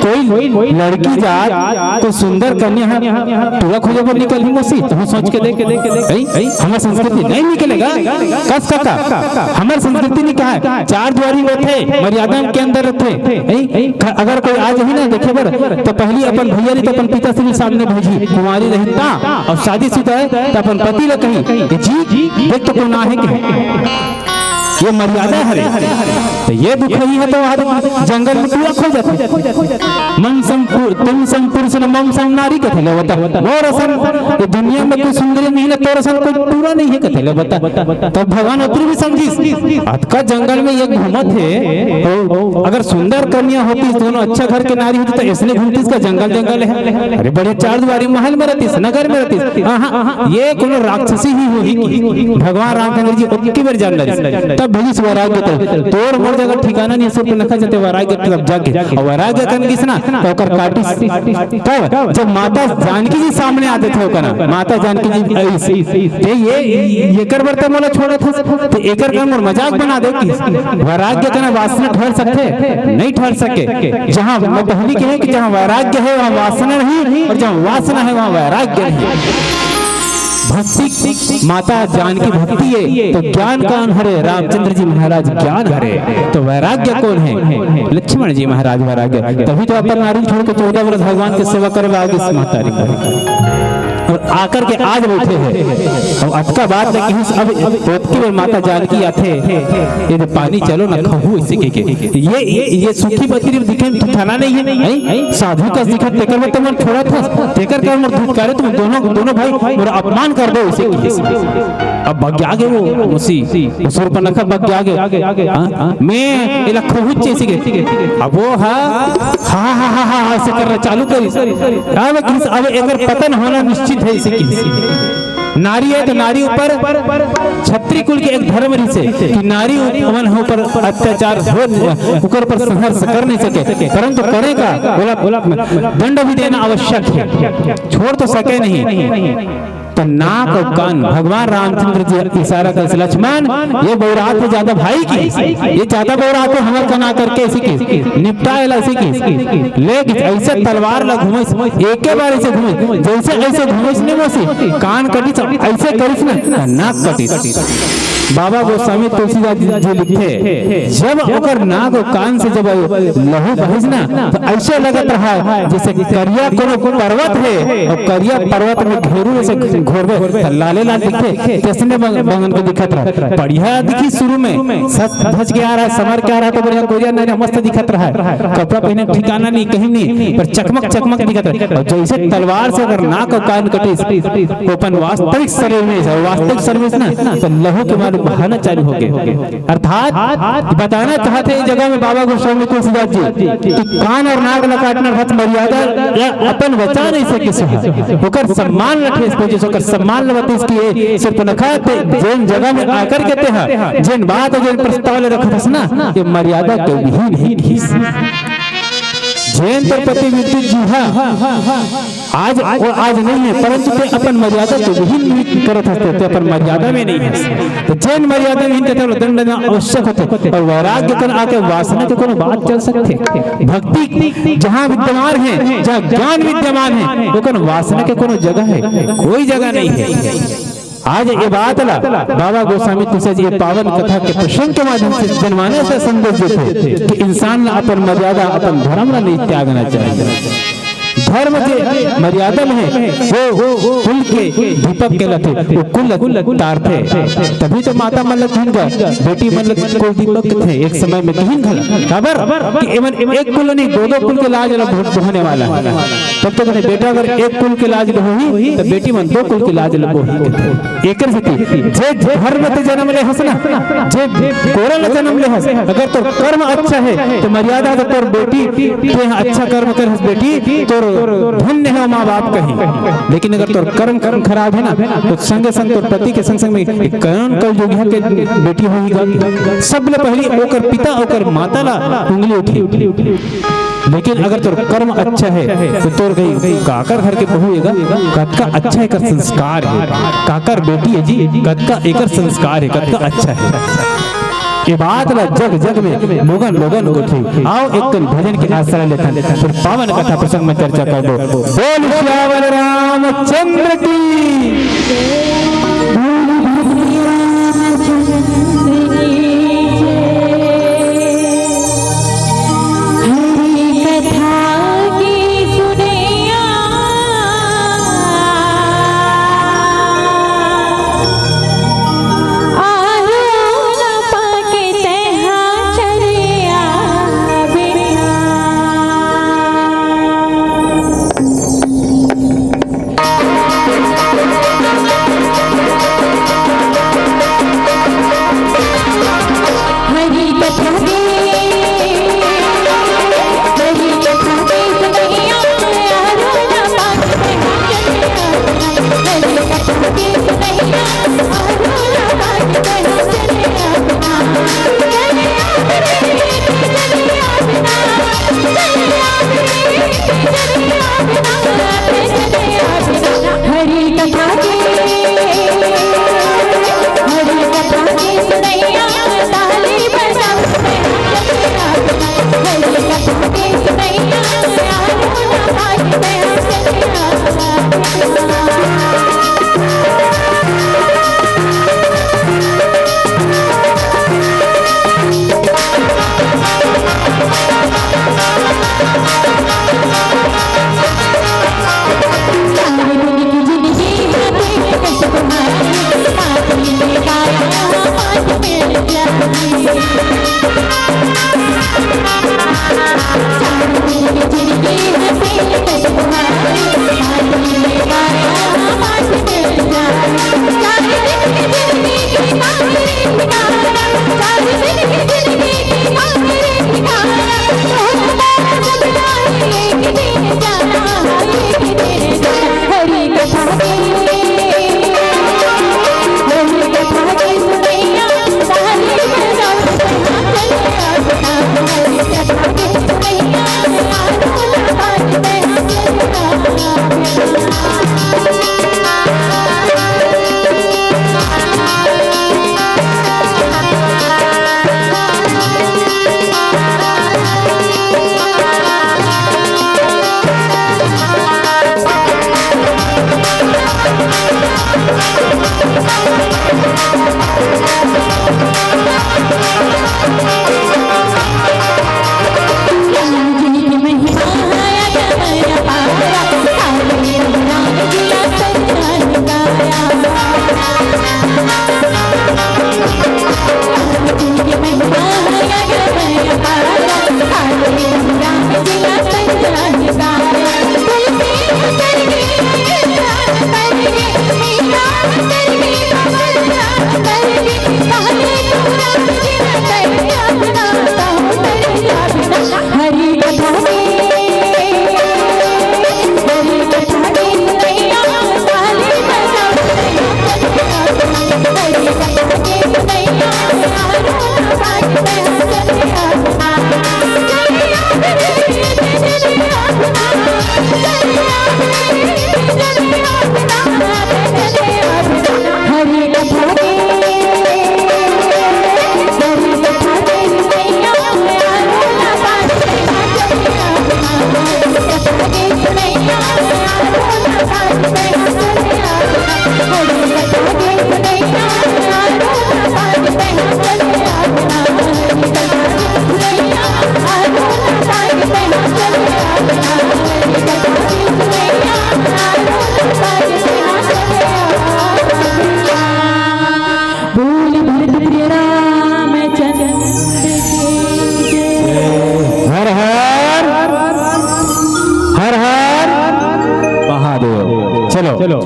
कोई लड़की जात, कोई सुंदर कन्या ह टूरा खोजे बर निकलही मौसी, तहूँ सोच के देख। अई, अई, हमर संस्कृति नहीं निकलेगा। कस काका, हमर संस्कृति नहीं कहा है। चार दुवारी होथे, मर्यादा के अंदर रथे। अई, अगर कोई आ जाही ना देखे बर, तो पहली अपन भैया नहीं तो अपन पिता श्री सामने भेजी, कुंवारी रही ता, अउ शादीशुदा है तो अपन पति ला कही, "जी, देख तो कोन आहे के।" ये मर्यादा हरे। तो ये दुखही है तो आज जंगल में टूरा खो जाथे। मम सम पुर-, तुम सम पुरुष न मम सम नारी कथे ले बता। मोर असन, ये दुनिया में कोई सुंदरी नहीं है, तोर असन कोई टूरा नहीं है कथे ले बता। तब भगवान ओतरी भी समझिस, अतका जंगल में ये घूमत हे, तो अगर सुंदर कन्या होती, दोनों अच्छा घर के नारी होती, तो ऐसने घूमतिस का जंगल जंगल है। अरे बड़े चार दुवारी महल में रहतिस, नगर में रहतिस। हाँ, हाँ, ये कोनो राक्षसी ही होही कि भगवान रामचंद्र जी ओतकी बेर जान डारिस। तब भेजिस वैराग्य तो, तोर मोर जगह ठिकाना नहीं, सुर्पनखा जते वैराग्य तब जाके। अउ वैराग्य कन गिस ना, तो ओकर काटिस। कब? जब माता जानकी जी सामने आ देथे ओकर, माता जानकी जी आइस, ते ये, ये कर बर ते मोला छोड़त हस, ते एकर कर मोर मजाक बना दे कि वैराग्य कन वासना ठहर सकथे? नहीं ठहर सके। जहाँ मैं पहली कहे कि जहाँ वैराग्य है वहाँ वासना नहीं, और जहाँ वासना है वहाँ वैराग्य नहीं। भक्ति, माता जानकी भक्ति है, तो ज्ञान कौन हरे? रामचंद्र जी महाराज ज्ञान हरे। तो वैराग्य कौन है? लक्ष्मण जी महाराज वैराग्य। तभी तो अपन नारी छोड़ के चौदह वर्ष भगवान के सेवा करे ला आगे से महतारी। अउ आकर के आज बैठे हे। अउ अतका बात ल कहिस, अब ओतकी बेर माता जानकी आथे, "ये दे पानी चलो ना खाहू," ऐसे कह के। ये, ये, ये सुखी बकरी दिखे में तो थाना नहीं है, हैं? साधु का दिखत, तेकर में तो मन छोड़त हस, तेकर कर मोर धुतकारे, तुम दोनों, दोनों भाई मोर अपमान कर दो, ऐसे कहिस। अब भग जागे वो मौसी, वो शूर्पणखा भग जागे। हाँ? मैं एला खहुच जैसे के। अब वो हा, हा, हा, हा, हा, ऐसे करना चालू करिस। अब किस, अब एकर पतन होना निश्चित है, इसे किस। नारी है तो नारी ऊपर छत्री कुल के एक धर्म रिसे कि नारी मन ऊपर अत्याचार हो, ओकर पर संघर्ष कर नहीं सके, परंतु करे का, बोला, बोला, दंड भी देना आवश्यक है, छोड़ तो सके नहीं। तो नाक अउ कान, भगवान रामचंद्र जी इशारा कर से, "लक्ष्मण, ये बौरात हे ज्यादा भाई की, ये ज्यादा बौरात हे, हमर कना करके इसी की, निपटा एला इसी की।" लेकिन ऐसे तलवार ला घुमइस, एके बार ऐसे घुमइस, जैसे ऐसे घुमइस नहीं मौसी, कान कटिस, ऐसे करिस ना, नाक कटिस। बाबा गोस्वामी तुलसीदास जी, जी लिखथे, जब ओकर नाक अउ कान से जब लहू बहिस ना, तो ऐसे लगत रहा जैसे करिया कोनो पर्वत है और करिया पर्वत में घेरू ऐसे घोरबे, तो लाले लाल दिखथे, तैसने बंग-, बंगन को दिखत रहा। बढ़िया दिखी शुरू में, सज धज के आ रहा है, समर के आ रहा है, तो बढ़िया गोरिया नरिया मस्त दिखत रहा है, कपड़ा पहने ठिकाना नहीं, कहीं नहीं, पर चकमक चकमक दिखत रहा। और जैसे तलवार से अगर नाक और कान कटिस, तो अपन वास्तविक शरीर में, वास्तविक शरीर में ना, तो लहू के मारे बहाना चालू हो गए। अर्थात बताना चाहथे ये जगह में बाबा गोस्वामी तुलसीदास जी कि कान और नाक ला काटना अर्थात मर्यादा या अपन बचा नहीं सकिस हा, ओकर सम्मान ला ठेस पहुंचिस, ओकर सम्मान ला बतिस कि ये शूर्पणखा ते जेन जगह में आकर के तेहा जेन बात जेन प्रस्ताव ले रखत हस ना, ये मर्यादा के विहीन ही किस। जेन तोर पति विद्युत जी हा आज, वो आज नहीं है, परंतु ते अपन मर्यादा के विहीन करत हस, ते अपन मर्यादा में नहीं है। तो जेन मर्यादा विहीन करथे, ओला दंड देना आवश्यक होथे। और वैराग्य कन आके वासना के कोनो बात चल सकथे? भक्ति जहाँ विद्यमान है, जहाँ ज्ञान विद्यमान है, ओकन वासना के कोनो जगह है? कोई जगह नहीं है। आज ये बात ला बाबा गोस्वामी तुलसीदास जी ये पावन कथा के प्रसंग के माध्यम से जनमानस ला संदेश देथे कि इंसान ला अपन मर्यादा, अपन धर्म ला नहीं त्यागना चाहिए। धर्म जे मर्यादा में है, वो कुल के दीपक कहलाथे, वो कुल तारथे। तभी तो माता मन ल किहिन गा, बेटी मन ल कुल दीपक थे, एक समय में किहिन घला। काबर? कि एमन एक कुल नहीं, दो दो कुल के लाज ल बोहने वाला है। तब तो कहने, बेटा अगर एक कुल के लाज ल होही, तो बेटी मन दो कुल के लाज ल बोही। एकर सेती जे धर्म ते जन्म ले हस ना, जे कोरा ले जन्म ले हस, अगर तोर कर्म अच्छा है तो मर्यादा, तो तोर बेटी ते अच्छा कर्म करे हस बेटी, तोर धन्य है माँ बाप कही। लेकिन अगर तोर कर्म, कर्म खराब है ना, तो संगे संग तोर पति के संग संग में कौन कलयुगिया के बेटी होही गा? सबले पहली ओकर पिता, ओकर माता ला उंगली उठी। लेकिन अगर तोर कर्म अच्छा है, तो तोर कहीं काकर घर के बहू एगा, कतका अच्छा एकर संस्कार है, काकर बेटी है जी, कतका एकर संस्कार है, कतका अच्छा है। ये बात ला जग जग में मोगन मोगन गोठिन। आओ एक कन भजन के आश्रय लेथन, फिर पावन कथा प्रसंग में चर्चा करबो। बोल सियावर रामचंद्र की।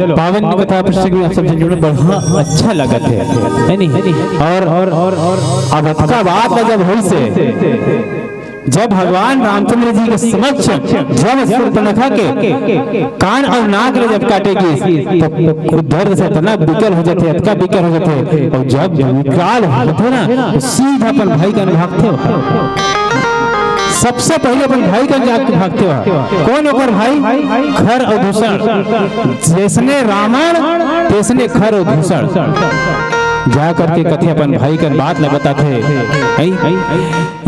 पावन कथा प्रसंग में आप सब जन जुड़े, बड़ा अच्छा लगत हे, है नहीं? और, और, और, और अब अतका बात ला जब होइस हे, जब भगवान रामचंद्र जी के समक्ष जब शूर्पणखा के कान अउ नाक ला जब काटे गिस, तब वो दर्द से इतना विकल हो जाथे, अतका विकल हो जाथे। अउ जब विकराल होथे ना, तो सीधा अपन भाई कन भागथे। सबसे पहले अपन भाई कन जाके भागथे। कोन ओकर भाई? खर अउ धूसड़। जैसने रावण, तैसने खर अउ धूसड़। जा करके कथे अपन भाई कन बात ला बताथे। हैं?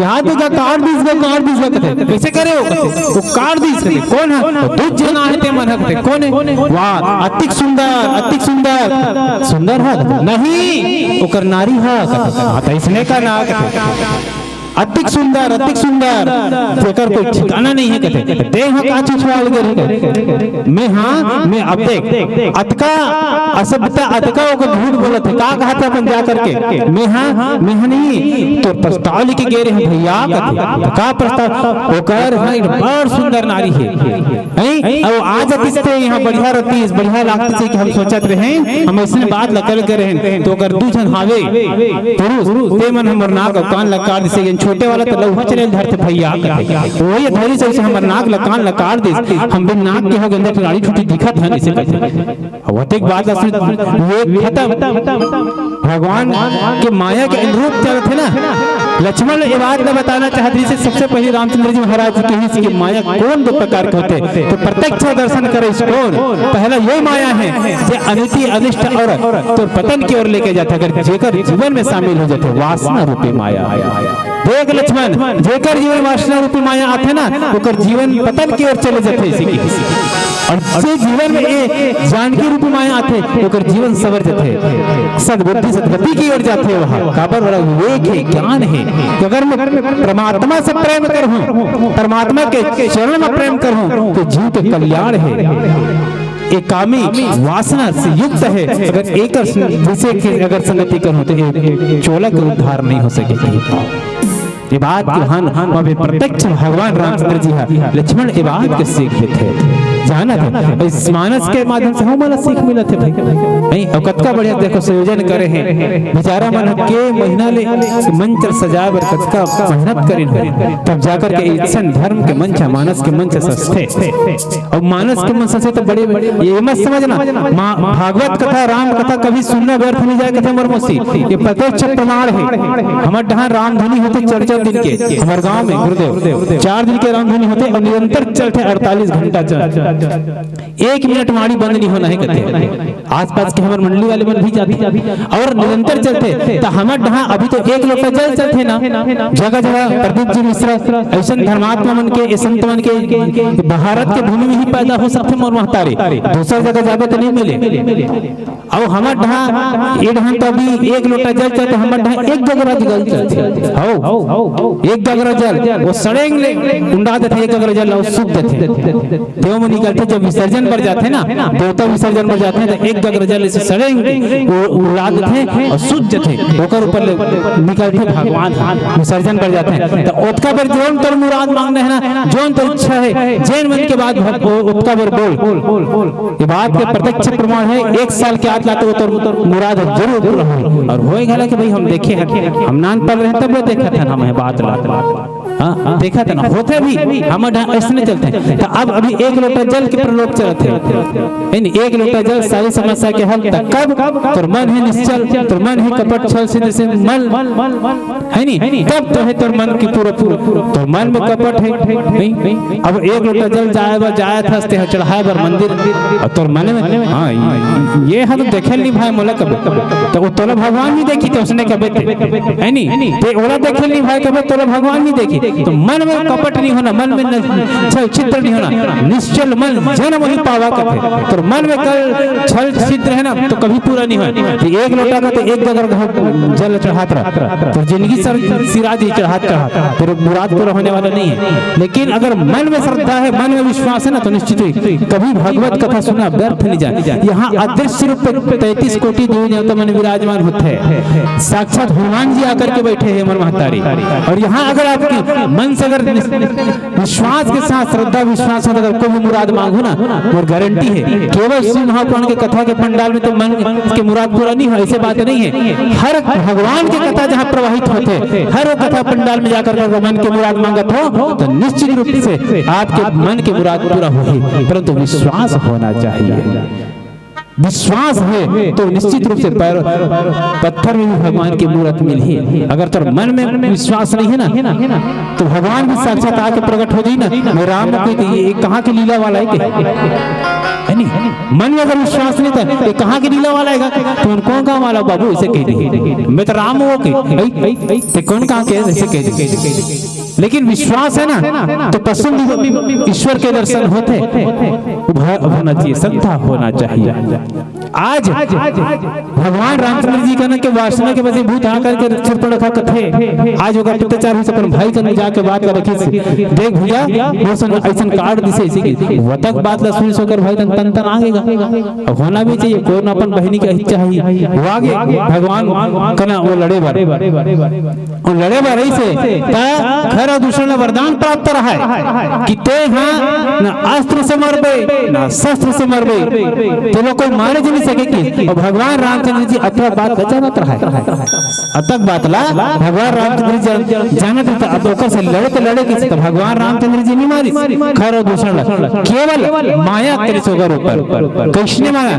यहाँ तो का काट दिस गा, काट दिस गा कथे। कैसे करे हो कथे? वो काट दिस कथे। कोन हे? वो दू झन हे ते मन हे कथे। कोन हे? वाह, अतिक सुंदर, अतिक सुंदर। सुंदर हे? नहीं, ओकर नारी हे कथे। हाँ, तो इसने का ना कथे। अतिक सुंदर, अतिक सुंदर, जेकर कोई ठिकाना नहीं हे कथे। देह का छुछुआल गे रहे। मैं हाँ, मैं अब देख, अतका असभ्यता, अतका ओकर झूठ बोलत हे। का कहत हे अपन जा करके? मैं हाँ, मैं हाँ नहीं, तोर प्रस्ताव लेके गे रहे भैया कथे। का प्रस्ताव? ओकर हाँ, एक बड़ सुंदर नारी हे। हैं? अउ आ जातिस ते यहाँ बढ़िया रहतिस, बढ़िया लागतिस कि हम सोचत रहे, हम अइसने बात ला करे रहेन, तो ओकर दू झन हावे पुरुष, ते मन हमर नाक अउ कान ला काट दिस। ये छोटे वाला तो लउहा चले धरथे भैया कथे। वही धरी से हमर नाक ला कान ला काट दिस, हम बिन नाक के हो गेंदा राड़ी ठूठी दिखत हन, अइसे कथे। अउ अतेक बात ला सुन, ये खतम। भगवान के माया के अनुरूप चलत हे ना। लक्ष्मण ये बात ला बताना चाहत रहिस हे, सबसे पहले रामचंद्र जी महाराज जी कहिस कि माया कोन दो प्रकार के होथे, तो प्रत्यक्ष दर्शन करिस कोन। पहला ये माया हे, जे अनिति अनिष्ट अउ तोर पतन की ओर लेके जाथे, अगर जेकर जीवन में शामिल हो जाथे, वासना रूपी माया। देख लक्ष्मण, जेकर जीवन वासना रूपी माया आथे ना, ओकर जीवन पतन की ओर चले जाथे, इसी की। अउ जे जीवन में ये जानकी रूपी माया आथे, ओकर जीवन सवर जाथे, सद्बुद्धि सद्गति की ओर जाथे। वह काबर वाला विवेक हे, ज्ञान हे कि अगर मैं परमात्मा से प्रेम करहूँ, परमात्मा के चरण में प्रेम करहूँ, तो जीव के कल्याण हे। ये कामी वासना से युक्त हे, अगर एकर संग-, जैसे कि अगर संगति करहूँ, तो ये चोला के उद्धार नहीं हो सके। ये बात के हन, वहाँ पे प्रत्यक्ष भगवान रामचंद्र जी ह लक्ष्मण ये बात के सीख देथे। जानत हे, इस मानस के माध्यम से हमन ला सीख मिलत हे भाई। नहीं, अउ कतका बढ़िया देखो संयोजन करे हे। बेचारा मन के महीना ले मंच सजाए बर कतका मेहनत करिन हो, तब जाकर के अइसन धर्म के मंच, मानस के मंच सजथे। अउ मानस के मंच सजथे तो बड़े, ये मत समझना, मा-, भागवत कथा, राम कथा कभी सुनना व्यर्थ नहीं जाए, कथे मोर मौसी, ये प्रत्यक्ष प्रमाण हे। हमर डहान रामधुनी होथे चार चार दिन के, हमर गांव में गुरुदेव, चार दिन के रामधुनी होथे अउ निरंतर चलथे, अड़तालीस घंटा चल, एक मिनट माड़ी बंद नहीं होना हे कथे। आसपास के हमर मंडली वाले मन भी जाथे अउ निरंतर चलथे। त हमर डहान अभी तो एक लोटा जल चलथे ना, जगह जगह प्रदीप जी मिश्रा, अइसन धर्मात्मा मन के, ये संत मन के, भारत के भूमि में ही पैदा हो सकथे मोर महतारी, दूसर जगह जाबे तो नहीं मिले। अउ हमर डहान, ये डहान तो अभी एक लोटा जल चलथे, हमर डहान एक गगरा जल चलथे। हौ, एक गगरा जल, वो सड़ेंग ले उंडा देथे, एक गगरा जल अउ सूख देथे। देव में निकलथे, जब विसर्जन बर जाथे ना, देवता विसर्जन बर जाथे, तो एक गगरा जल अइसे सड़ेंग, वो उड़ा देथे अउ सूख जाथे, ओकर ऊपर ले निकलथे भगवान, विसर्जन बर जाथे। तो ओतका बर जोन तोर मुराद मांगना हे ना, जोन तोर इच्छा हे, जेन मन के बात भग-, ओ-, ओतका बर बोल। ये बात के प्रत्यक्ष प्रमाण हे, एक साल के आत ला तो तोर मुराद जरूर पूरा होही। अउ होय घला कि भाई हम देखे हन, हम नान पल रहे तब ले देखत हन हम ये बात ला। हाँ, देखत हन, होथे भी, हमर डहान अइसने चलथे। त अब अभी एक लोटा जल के प्रलोभ चलत हे। यानी एक लोटा जल सारी समस्या के हल। त कब तोर मन हे निश्चल, तोर मन हे कपट छल छिद्र से मल, है नी? तब तो हे तोर मन की पूरा, पूरा, तोर मन में कपट हे, नहीं? अब एक लोटा जल जाए बर, जाए था, ते चढ़ाए बर मंदिर, अउ तोर मन में, हाँ, ये, ये हा तो देखे नहीं भाई मोला कबे। त वो तोला भगवान नहीं देखी, त उसने कबे ते, है नी? ते ओला देखे नहीं भाई कबे, तोला भगवान नहीं देखी। त मन में कपट नहीं होना, मन में न-, छल छिद्र नहीं होना, निश्चल मन जन मोहि पावा कथे। तोर मन में कल छल छिद्र हे ना, तो कभी पूरा नहीं होय। त एक लोटा का तो एक गगर घाट जल चढ़ात रह, तोर जिंदगी सर सिरा जी चढ़ात चढ़ात, तोर मुराद पूरा होने वाला नहीं हे। लेकिन अगर मन में श्रद्धा हे, मन में विश्वास हे ना, तो निश्चित ही कभी भागवत कथा सुना व्यर्थ नहीं जाए। यहाँ अदृश्य रूप में तैंतीस कोटि देवी देवता मन विराजमान होथे, साक्षात हनुमान जी आकर के बैठे हे हमर महतारी। अउ यहाँ अगर आपकी मन से अगर विश्वास के साथ, श्रद्धा विश्वास के साथ अगर कोई भी मुराद मांगो ना, मोर गारंटी है, केवल शिव महापुराण के कथा के पंडाल में तो मन के मुराद पूरा नहीं हो, ऐसे बात नहीं है। हर भगवान के कथा जहाँ प्रवाहित होथे, हर वो कथा पंडाल में जाकर के मन के मुराद मांगत हो, तो निश्चित रूप से आपके मन के मुराद पूरा होही, परंतु विश्वास होना चाहिए। विश्वास है तो निश्चित रूप से पैर, पत्थर में भी भगवान की मूरत मिलही। अगर तोर मन में विश्वास नहीं है ना, तो भगवान भी साक्षात आके प्रकट हो जाई ना। मैं राम को कही, ये कहाँ की लीला वाला है के? है नहीं? मन में अगर विश्वास नहीं था, ये कहाँ की लीला वाला है? तो कौन गाँव वाला बाबू, इसे कह दी, मैं तो राम हूँ के। ऐ, ऐ, ऐ, ते कौन कहाँ के, ऐसे कह दी। लेकिन विश्वास है ना, तो पसंद ईश्वर के दर्शन होते, वो भाव होना चाहिए, श्रद्धा होना चाहिए। आज भगवान रामचंद्र जी का ना के वासना के वजह भूत आकर के क्षिप्तरखा कथे, आज ओकर अत्याचार होइस, अपन भाई कन जाके बात ला रखिस, देख भैया, मोर संग अइसन कांड दिसे, अइसे कि वतक बात ला सुनिस ओकर भाई तन तन तन आगे गा। अब होना भी चाहिए, कोई ना अपन बहिनी के हित चाहिए। वो आगे भगवान कना वो लड़े बर, वो लड़े बर रहिसे, त खर अउ दूषण ला वरदान प्राप्त रहय कि ते ह न अस्त्र से मरबे, न शस्त्र से मरबे, ते ला कोई मारे जी नहीं सके कि। अउ भगवान रामचंद्र जी अतका बात ला जानत रहय, अतक बात ला भगवान रामचंद्र जी जान-, जानत रहय, अब ओकर से लड़े त लड़े किसे, त भगवान रामचंद्र जी नहीं मारिस खर अउ दूषण ला, केवल माया करिस ओकर ऊपर। कइसने माया?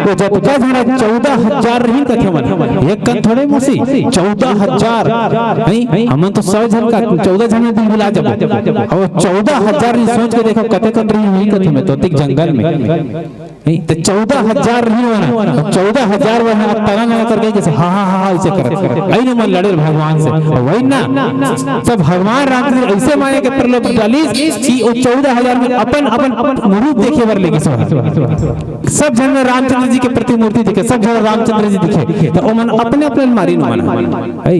वो जतका झन चौदह हजार रहिन कथे मन, एक कन थोड़े मौसी, चौदह हजार। नहीं, हमन तो सौ झन का, चौदह झन में बिलबिला जाबो। अउ चौदह हजार नहीं, सोच के देखो, कते कन रहिन, वही कथे में, तो अतेक जंगल में। नहीं, तो चौदह हजार रहिन वो ना, चौदह हजार वो ना, तरंग ना करके जैसे हा, हा, हा, हा, ऐसे करत। अइने मन लड़े भगवान से, वही ना, तब भगवान राम जी अइसे माया के प्रलोभ डालिस कि वो चौदह हजार में अपन, अपन, अपन रूप देखे बर लेगिस। सब झन में रामचंद्र जी के प्रतिमूर्ति दिखे, सब झन रामचंद्र जी दिखे, त ओमन अपने अपने मारिन ओमन। अई,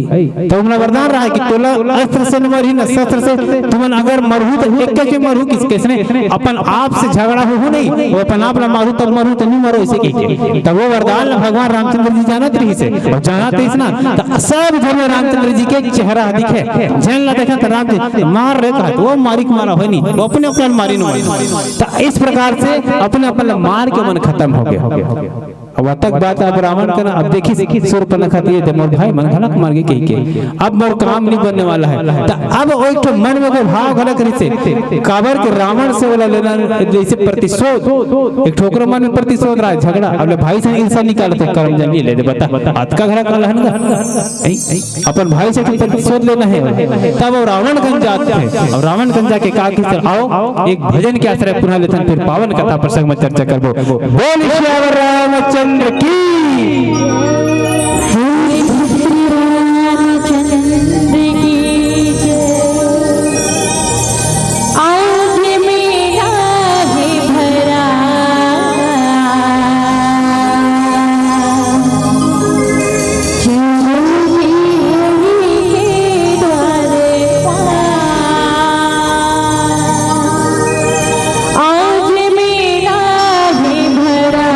त ओमन वरदान रहय कि तोला अस्त्र से न मरही, न शस्त्र से, तुमन अगर मरहू त एक के मरहू, किस, किसने अपन आप से झगड़ा होहू नहीं, वो अपन आप ला मारहू तब मरहू, त नहीं मरो, ऐसे कहिके। त वो वरदान ला भगवान रामचंद्र जी जानत रहिसे, अउ जानत रहिस ना, त सब झन में रामचंद्र जी के चेहरा दिखे, झन ला देखे त राम जी मार रे कहत, वो मारी के मारा होय नहीं, वो अपने अपने मारिन ओमन। त इस प्रकार से अपने अपन ला मार के मन खत्म हो गया। अब अतक बात अब रावण कन, अब देखिस, सूर्पनखा त ये दे मोर भाई मन घलक मर गे कहिके, अब मोर काम नहीं बनने वाला है। त अब वो एक ठो मन में कोई भाव घलक रहिसे, काबर के रावण से ओला लेना, जैसे प्रतिशोध, एक ठो ओकरो मन में प्रतिशोध रहय, झगड़ा, अब ले भाई से ईर्ष्या निकालत हे, करम जनी ले दे, बता, अतका घलक अलहन गा। ऐ, ऐ, अपन भाई से तो प्रतिशोध लेना है। तब वो रावण कन जात हे, अउ रावण कन जाके का कहिस, आओ एक भजन के आश्रय पुनः लेथन, फिर पावन कथा प्रसंग में चर्चा करबो। बोल सियावर रामचंद्र की। हे श्री रामचंद्र की जय। आज मेला है भरा, चलो जी हरि के द्वारे पार। आज मेला है भरा,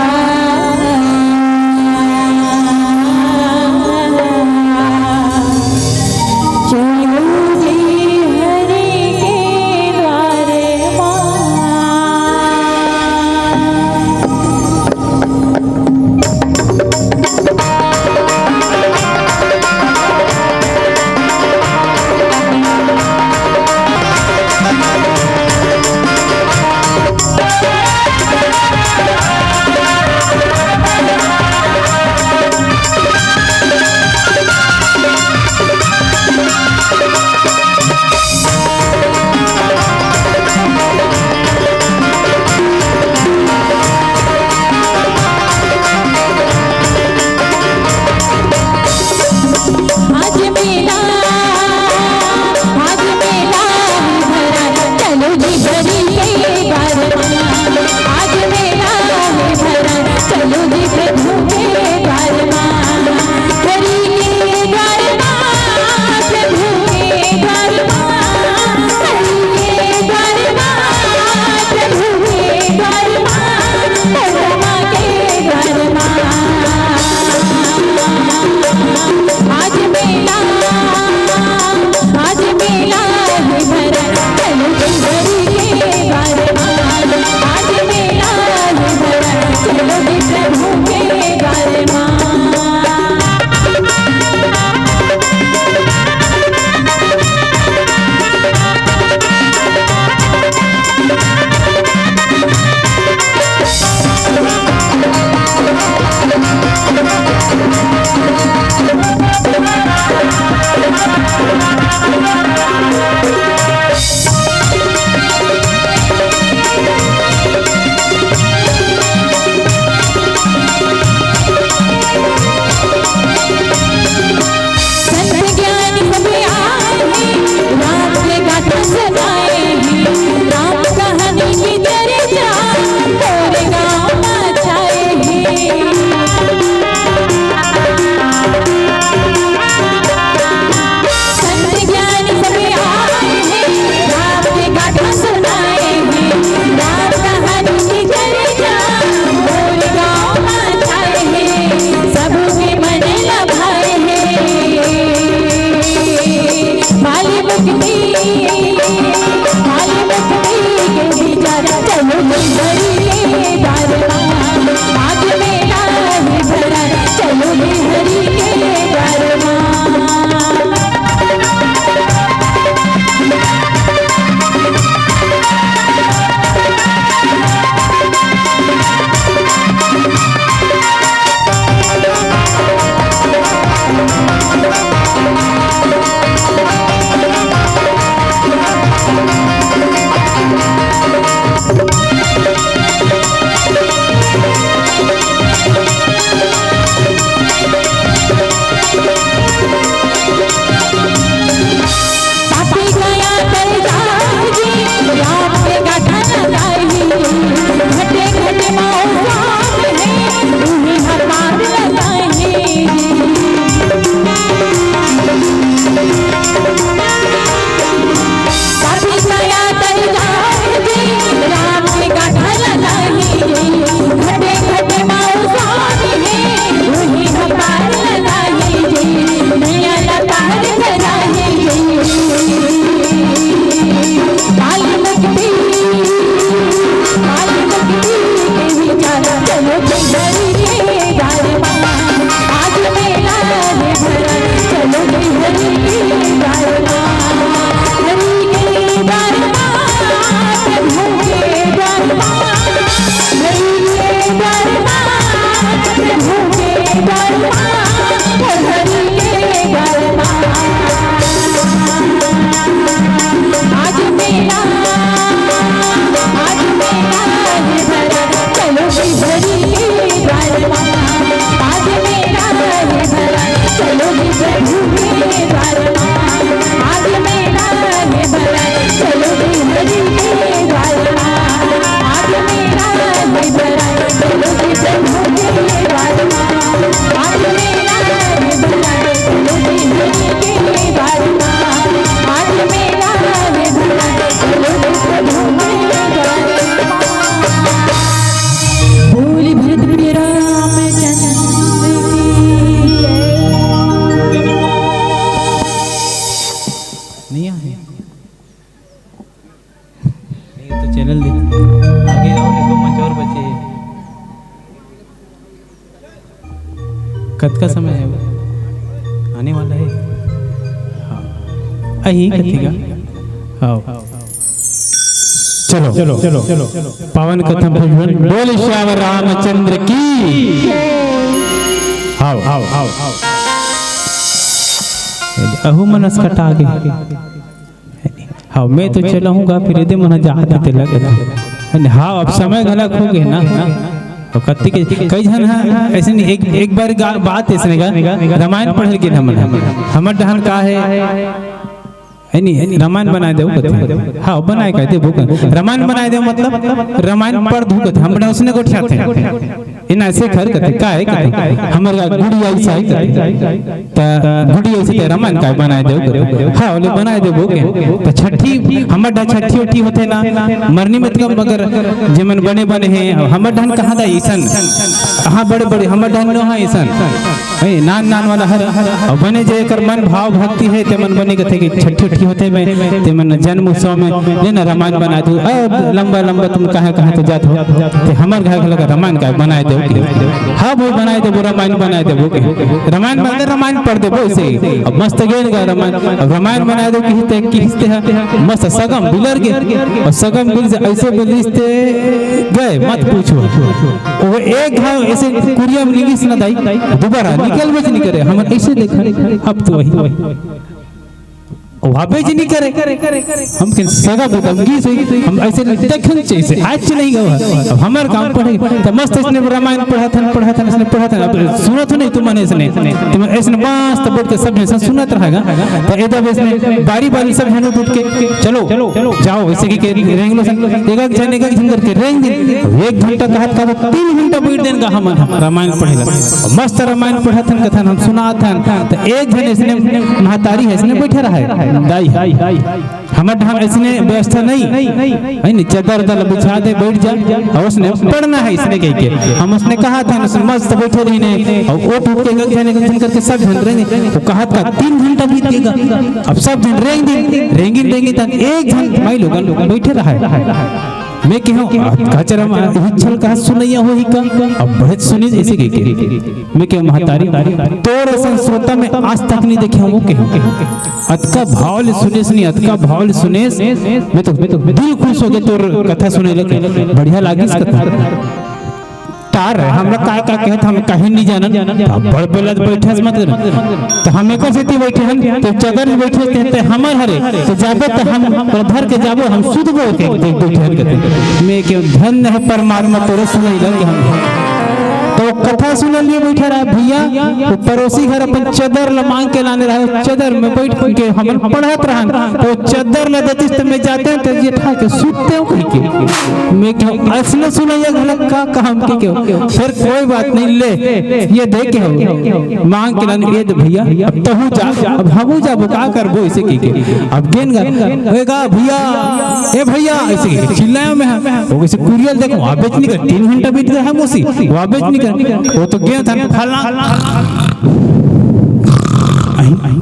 का समय है वो? आने वाला है। हाँ। अही कथेगा। हाँ। चलो, चलो, चलो, चलो। पावन कथा भजन बोल श्याम रामचंद्र की। आओ, आओ, आओ, आओ। अहू मनस कटा गे। हाँ, मैं तो चला हूँ गा, फिर एदे मन जात हे तेला कथे। हाँ, अब समय घलक हो गे ना। तो कत्ती के कई झन हा ऐसे नहीं, एक, एक बार गा-, बात ऐसने का, रामायण पढ़े गे हमन, हमर डहन का है, है नहीं, रामायण बनाए देव कथे। हाँ, बनाए का देबो का। रामायण बनाए देव मतलब रामायण पढ़ दू कथे। हम बड़ा उसने गोठियाथे। इन ऐसे घर कथे, का है कथे? हमर का गुड़िया ऐसा है कथे। त गुड़िया ऐसे ते रामायण का बनाए देव कथे। हाँ, ओले बनाए देबो के। त छट्ठी, हमर डा छट्ठी उट्ठी होथे ना, मरनी मतलब मगर जेमन बने बने हैं, हमर डहन कहाँ दा ईसन। हाँ, बड़े बड़े, हमर डहन नो हाँ ईसन। ए, नान नान वाला हर, अउ बने जे एकर मन भाव भक्ति हे, ते मन बने कथे कि छट्ठी उट्ठी होथे में, ते मन जन्म उत्सव में, ले ना रामायण बना दू, अ, लंबा लंबा तुम कहाँ कहाँ तो जात हो, ते हमर घर लगा रामायण का बनाए देव के। हाँ भाई, बनाए देबो, रामायण बनाए देबो के। रामायण बनाए, रामायण पढ़ देबो इसे। अब मस्त गेन गा रामायण, अब रामायण बनाए देव किहिते, किहिते है, मस्त सगम बिलर गे, अउ सगम बिल से ऐसे बिलिस ते गए, मत पूछो। वो एक घाव ऐसे कुरिया में निगिस ना दाई, दोबारा निकल बच नहीं करे। हम ऐसे देखा, अब तो वही। वापस नहीं करे। हम के सगा बुतंगी से हम ऐसे देखन चाहिए, आज नहीं गवा। अब हमर काम पढ़े, त मस्त इसने रामायण पढ़ाथन, पढ़ाथन, इसने पढ़ाथन। अब सुनत हो नहीं तुमन इसने, तुम इसने मस्त बैठ के सब जैसा सुनत रहेगा। त एदा इसने बारी बारी सब जने उठ के, "चलो, जाओ," ऐसे की के रेंग लो सन। एक एक जन, एक एक जन करके रेंग दिन। एक घंटा कहत का तीन घंटा बैठ देन गा हमन रामायण पढ़े ला। मस्त रामायण पढ़ाथन कथन हम सुनाथन। त एक जन इसने महतारी है, इसने बैठे रहे। दाई है। हमर ढाम ऐसने व्यवस्था नहीं है नी, चदर उदर बिछा दे, बैठ जा, अउ उसने पढ़ना है इसने कह के। हम उसने कहा था, उसने मस्त बैठे रहिने, अउ उठ उठ के गंगन गंगन करके सब झन रहिने। वो कहा था, "तीन घंटा बीत गेगा।" अब सब झन रेंग दिन, रेंगिन रेंगिन तक एक झन माई लोगन बैठे रहा है। मैं कहूँ, "कचरा में हिच्छल कहा सुनैया होही का?" अब बहुत सुनी ऐसे कह के। मैं कहूँ, "महतारी, तोर असन श्रोता में आज तक नहीं देखे हूँ," वो कहूँ। अतका भाव ले सुनेस नहीं, अतका भाव ले सुनेस। मैं तो, मैं तो दिल खुश हो गया तोर कथा सुने लगे। बढ़िया लागिस कथा। तार है, हमरा काय का कहत, हम कहीं नहीं जानन। बड़ बेलत बैठस मत कर। तो हम एकर सेती बैठे हन, तो चदर में बैठे थे, ते हमर हरे, तो जाबे तो हम ओला धर के जाबो, हम सुधबो के देख बैठे हन कहते। मैं कहूँ, "धन्य है परमात्मा, तोरे सुनई लग हम।" तो कथा सुनल लिए बैठे रहा भैया, वो पड़ोसी घर अपन चदर ला मांग के लाने रहा, चदर में बैठ के हमन पढ़त रहन, तो चदर ला देतिस तो मैं जाते हैं, तो ये ठा के सुतते हो कहीं के। मैं कहूँ, "असने सुनैया घलक का काम के क्यों?" फिर कोई बात नहीं, ले, ये दे के हो, मांग के लाने, ये दे भैया, अब तहू जा, अब हमू जाबो, का करबो इसे की के। अब गेन गा, "ओए गा भैया, ए भैया," ऐसे की चिल्लाया मैं, हाँ। वो कैसे कुरियल देखो, वापस नहीं कर, तीन घंटा बीत गया है मोसी, वापस नहीं कर। वो तो गया था फला। आई, आई।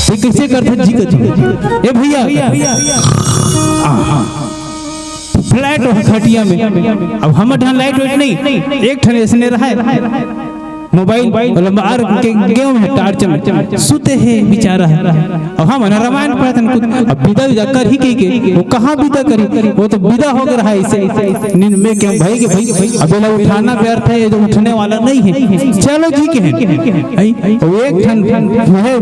ये कैसे करथे जी कथी? "ए भैया, आ, आ।" फ्लैट हो खटिया में। अब हमर ढान लाइट वाइट नहीं, एक ठन ऐसने रहा है। मोबाइल वाला मार के गेम है, टार्च में सुते है बेचारा है। अब हम ना रामायण पढ़तन कुछ, अब विदा विदा कर ही के, के, वो कहाँ विदा करी? वो तो विदा हो गया है इसे। नींद में क्या भाई के भाई, अब एला उठाना व्यर्थ है, ये तो उठने वाला नहीं है। चलो जी के हैं। आई, वो एक ठन वह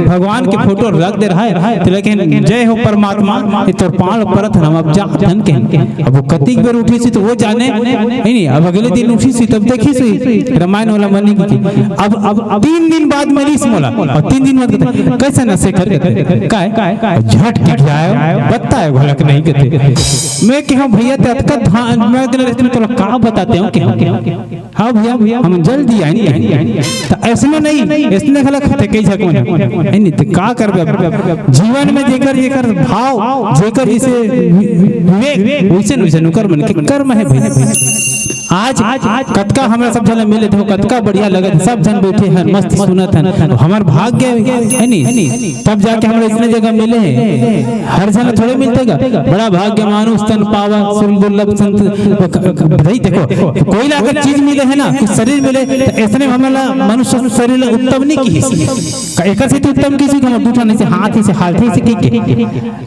भगवान के फोटो रख दे रहा है, तो लेकिन "जय हो परमात्मा, ये तोर पाँव परत हन, हम अब जाथन" के। अब वो कतिक बेर उठी सी तो वो जाने, नहीं, नहीं, अब अगले दिन उठी सी तब देखी सी रामायण वाला मनी की। अब, अब तीन दिन बाद मिलिस मोला, और तीन दिन बाद कहते, "कैसे न शेखर?" कहते, "काय?" "झट के क्या है, बत्ता है, भलक नहीं," कहते। मैं कहा, "भैया, ते अतका धान, मैं अगले दिन तोला का बताते हो, क्या?" "हाँ भैया, हम जल्दी आएंगे।" तो ऐसने नहीं, ऐसने घलक होथे कई झक मन। नहीं, नहीं, तो का करबे अब? जीवन में जेकर, जेकर भाव, जेकर जैसे वि-, वि-, विवेक, वैसे, वैसे ओकर मन के कर्म है भैया। आज कतका हमरा सब झन मिले थे, कतका बढ़िया लगत हे, सब झन बैठे हन, मस्त सुनत हन। हमर भाग्य हे नी, तब जाके हमरा इसने जगह मिले हे। हर झन थोड़े मिलथे गा। बड़ा भाग्य मानुष तन पावा, सुर दुर्लभ संत। भाई देखो, कोई ला अगर चीज मिले हे ना, कुछ शरीर मिले, तो इसने हमला मनुष्य शरीर ला उत्तम नहीं किहिस। एकर से तो उत्तम किहिस कि हमर दू ठन से हाथ से हालथे से की के।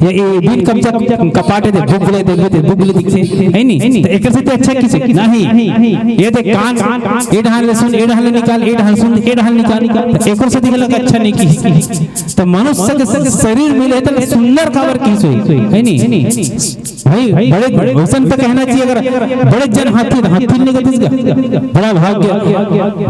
ये, ये बिन कब्जा कपाटे दे, बुगले दे, दे, बुगले दिखथे, हे नी? तो एकर से तो अच्छा किसे नहीं। ये देख कान, ए डहान ले सुन, ए डहान ले निकाल, ए डहान सुन, ए डहान निकाल। तो एकर से दिखला अच्छा नहीं किसे। तो मनुष्य के स-, शरीर मिले तो सुंदर काबर किसे, हे नी? भाई, बड़े, वैसन तो कहना चाहिए, अगर बड़े जन हाथी, हाथी नहीं कहते इसका। बड़ा भाग्य,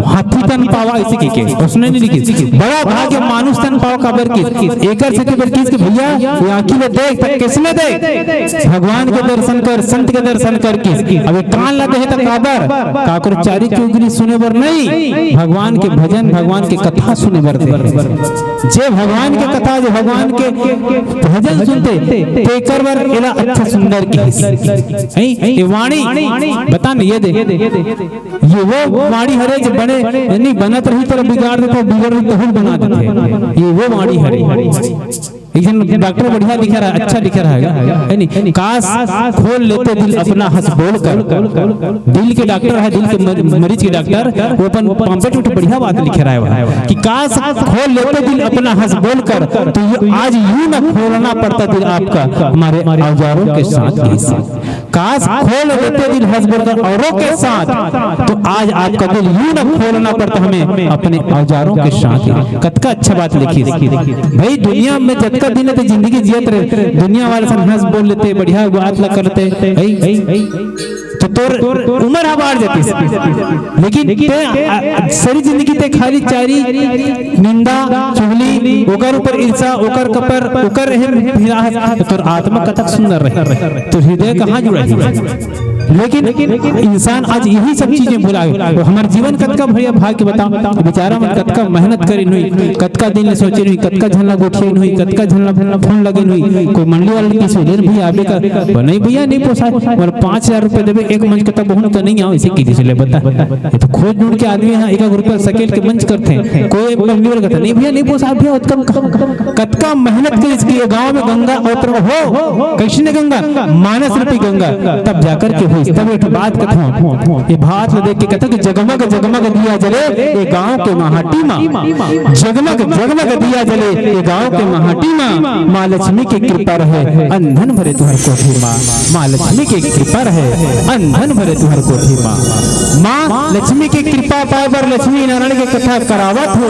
हाथी तन पावा इसे की के, उसने नहीं लिखी। बड़ा भाग्य मानुष तन पावा काबर किहिस। एकर से बर किहिस कि भैया, ये आँखी में देख, तो किसने देख? भगवान के दर्शन कर, संत के दर्शन कर किहिस। अब ये कान ला देहे तो काबर? काकर चारी चुगली सुने बर नहीं, भगवान के भजन, भगवान के कथा सुने बर दे। जे भगवान के कथा, जे भगवान के भजन सुनथे, तेकर बर एला अच्छा सुंदर किहिस। हैं? ये वाणी, बता न, ये दे। ये वो वाणी हरे जे बने, नहीं बनत रही तो बिगाड़ देथे, बिगड़ रही तो बना देथे। ये वो वाणी हरे। एक जन डॉक्टर बढ़िया लिखे रहा, अच्छा लिखे रहा है, है नी? काश खोल लेते दिल अपना हंस बोलकर। दिल के डॉक्टर है, दिल के मर-, मरीज के डॉक्टर, वो अपन pamphlet में बढ़िया बात लिखे रहा है वहाँ कि काश खोल लेते दिल अपना हंस बोलकर, तो ये आज यूं ना खोलना पड़ता दिल आपका हमारे औजारों के साथ ही। काश खोल लेते दिल हंस बोलकर औरों के साथ, तो आज आपका दिल यूं ना खोलना पड़ता हमें अपने औजारों के साथ ही। कतका अच्छा बात लिखिस भाई। दुनिया में जतका दिन हे ते जिंदगी जियत रहे, दुनिया वाले सन हंस बोल लेते, बढ़िया बात ला करते, है? तो तोर उम्र हा बाढ़ जातिस, लेकिन ते, आ, सारी जिंदगी ते खाली चारी निंदा, चुगली, ओकर ऊपर ईर्षा, ओकर कपर, ओकर रहे फिराहत, तो तोर आत्मा कतक सुंदर रहे, तो हृदय कहाँ जुड़ा है? लेकिन इंसान आज यही सब चीजें भुला गे। तो हमर जीवन कतका भैया भाग्य बताओ, बेचारा मन कतका मेहनत करिन हुई, कतका दिन ले सोचिन हुई, कतका झन ला गोठियाइन हुई, कतका झन ला फोन लगइन हुई, कोई मंडी वाला किसी दिन भी आबे कर, "नहीं भैया, नहीं पोसाय, मोर पाँच हजार रुपया देबे, एक मंच के तब बहुत तो नहीं आओ, इसे की जैसे ले बता।" ये तो खोज ढूंढ के आदमी हे, एक एक रुपया सकेल के मंच करथे, कोई मंडी वाला कहता, "नहीं भैया, नहीं पोसाय भैया, ओतका कम।" कतका मेहनत करिस कि ये गांव में गंगा अवतरण हो, कैसने गंगा, मानस रूपी गंगा, तब जाकर के होइस। तब एक बात कथों, ये बात ल देख के कथों कि जगमग जगमग दिया जले ये गांव के महाटी मा, जगमग जगमग दिया जले ये गांव के महाटी मा, माँ लक्ष्मी के कृपा रहे अंधन भरे तुहर कोठी मा, माँ लक्ष्मी के कृपा रहे अंधन भरे तुहर कोठी मा। माँ लक्ष्मी के कृपा पाए बर लक्ष्मी नारायण के कथा करावत हो,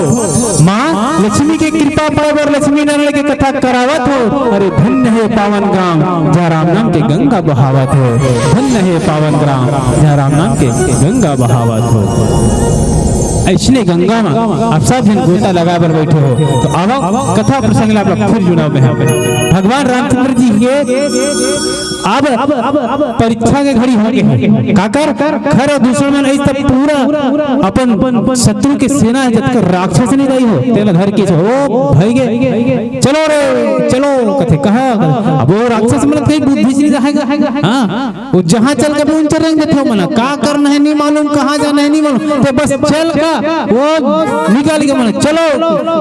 माँ लक्ष्मी के कृपा पाए बर लक्ष्मी नारायण के कथा करावत हो। अरे धन्य हे पावन ग्राम, जहाँ राम नाम के गंगा बहावत हो। धन्य हे पावन ग्राम, जहाँ राम नाम के गंगा बहावत हो। अइसने गंगा मा आप सब झन गोता लगाए बर बैठे हो, तो आवव कथा प्रसंग ला आप लोग फिर जुड़ाव में। भगवान रामचंद्र जी के अब परीक्षा के घड़ी हो गे हे। काकर? खर अउ दूसर मन अइस त पूरा अपन शत्रु के सेना हे, जतका राक्षस नहीं दाई हो, तेला धर के ओ भई गे, "चलो रे, चलो," कथे, "कहाँ?" अब वो राक्षस मन कहीं बुद्धि से नहीं रहेगा। हाँ, वो जहाँ चल के भी उनसे रेंग देथे, मना का करना हे नहीं मालूम, कहाँ जाना हे नहीं मालूम, ते बस चल का वो निकल के मना, "चलो,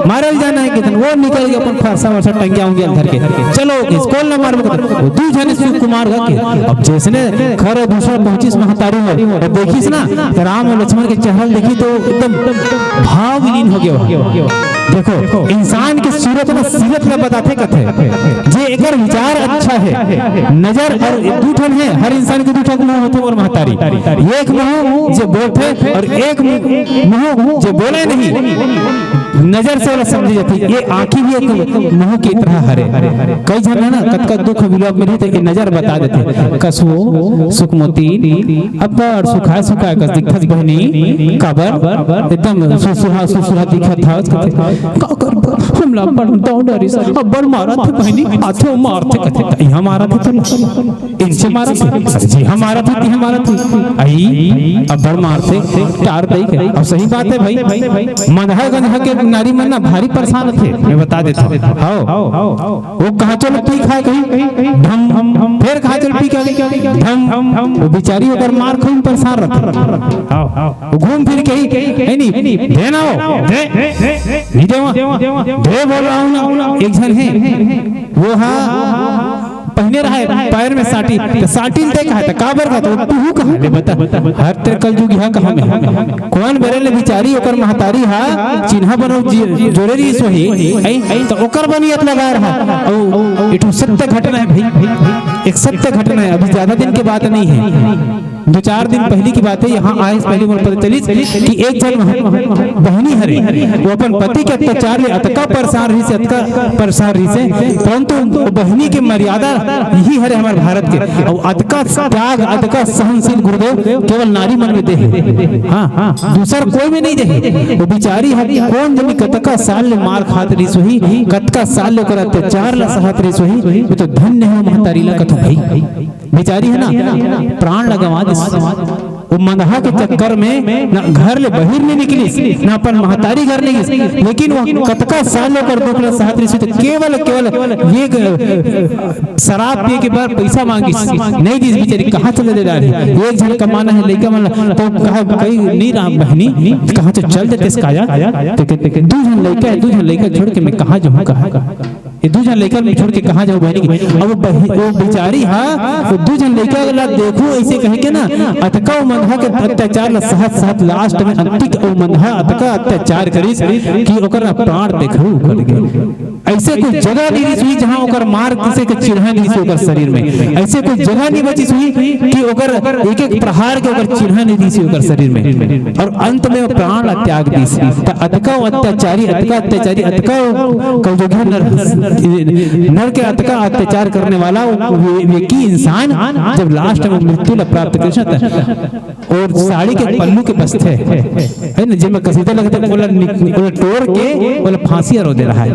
मारल जाना हे कितन," वो निकल के अपन फरसा वरसा टंगिया उंगिया धर के, "चलो, इसको न मार," वो दू झने सुकुमार गा के। अब जैसने खर दूसर पहुंचिस महतारी हो, तो देखिस ना, तो राम अउ लक्ष्मण के चेहरा ल देखिस तो एकदम भाव विलीन हो गया। देखो, इंसान के सूरत में सीरत में बताथे कथे, जे एकर विचार अच्छा हे, नजर अउ दू ठन हे, हर इंसान के दू ठन मुंह होथे मोर महतारी, एक मुंह जे बोलथे अउ एक मुंह जे बोले नहीं। नजर से ओला समझे जाथे, ये आँखी भी एक मुंह की तरह हरे। कई झन हे ना, कतका दुख विलाप में रहिथे, ये नजर बता देथे। कसो, सुखमती, अब्बड़ सुखाय सुखाय कस दिखथस बहिनी, काबर? एकदम सुसुहा सुसुहा दिखत हस, कथे, "का करबो? हमला अब्बड़ दौड़ डरिस, अब्बड़ मारत हे बहिनी, आथे मारथे," कथे, "इहाँ मारत हे तो नहीं, इनसे मारत हे, अरे जी हाँ मारत हे, तिहाँ मारत हे, आई अब्बड़ मारथे, टार दई के।" अब सही बात हे भाई, मदहा गंजहा के नारी मन ना भारी परेशान होथे, मैं बता देथंव। हव, वो कहाँ चलो पी खाए कहीं, ढम, ढम, ढम, फेर खा चल पी के आगे, धम, वो बिचारी ओकर मार खाहू परेशान रथे। हाँ, वो घूम फिर के ही, "ए नी, दे ना वो, दे, नी देवा, दे बोल रहा हूँ ना।" एक झन हे, वो हा पहने रहा है पैर में साटी, तो साटी दे कहा था, काबर कहा था, वो टूहू कहा ले बता, हर तेरे कलजुग यहाँ कहाँ में है? कौन बेरे ले बिचारी ओकर महतारी हा चिन्हा बनो जी-, जोड़े रही सोही, ऐ, तो ओकर बनियत लगा रहा। औ, एक ठो सत्य घटना है भाई, एक सत्य घटना है, अभी ज्यादा दिन के बात नहीं है, दो चार दिन पहले की बात है। यहाँ आए से पहले मोला पता चलिस कि एक झन बहनी हरे, वो अपन पति के अत्याचार ले अतका परेशान रहिस, अतका परेशान रहिस, परंतु वो बहनी के मर्यादा यही हरे हमारे भारत के। और अतका त्याग, अतका सहनशील गुरुदेव केवल नारी मन में दे हे। हाँ, हाँ, दूसर कोई में नहीं दे हे। वो बिचारी हर कौन जनी कतका साल ले मार खात रहिस होही, कतका साल ले ओकर अत्याचार ला सहत रहिस होही, मैं तो धन्य हूँ महतारी ला कथों भाई। बिचारी है ना, प्राण ला गंवा दिस। वो मंदहा के चक्कर में ना घर ले बाहिर नहीं निकलिस, ना अपन महतारी घर नहीं गिस, लेकिन वो कतका साल ओकर दुख ला सहत रहिस, तो केवल, केवल ये ग-, शराब पिए के बाद पैसा मांगिस, नहीं दिस बिचारी, कहाँ चले दे डारे? एक झन कमाना है, लइका मन ला, तो कहा, "कहीं नहीं रहा बहनी, कहाँ से चल देते इसका यार?" ते, ते, ते, दू झन लइका है, दू झन लइका छोड़ के मैं कहाँ जाऊँ, कहाँ? ये दू झन लइका छोड़ के कहाँ जाऊँ बहनी? अब वो बह-, वो बिचारी हा, वो दू झन लइका ला देखो ऐसे कह के ना, अतका वो मंदहा के अत्याचार ला सहत, सहत last में अंतिक वो मंदहा अतका अत्याचार करिस कि ओकर ना प्राण देखू कर गए। ऐसे कोई जगह नहीं रहिस होही, जहाँ ओकर मार किसे के चिन्हा नहीं रहिस होही ओकर शरीर में। ऐसे कोई जगह नहीं बचिस होही कि ओकर एक एक प्रहार के ओकर चिन्हा नहीं रहिस होही ओकर शरीर में। और अंत में वो प्राण ला त्याग दिस। त अतका वो अत्याचारी, अतका अत्याचारी, अतका वो कलजुगिया नर, नर के अतका अत्याचार करने वाला वो वे-, वेकी इंसान जब last में मृत्यु ला प्राप्त करिस, त और साड़ी के पल्लू के बस्ते, है ना, जेमा कसीदा लगथे, ओला निक-, ओला टोर के, ओला फांसी अरो दे रहा है।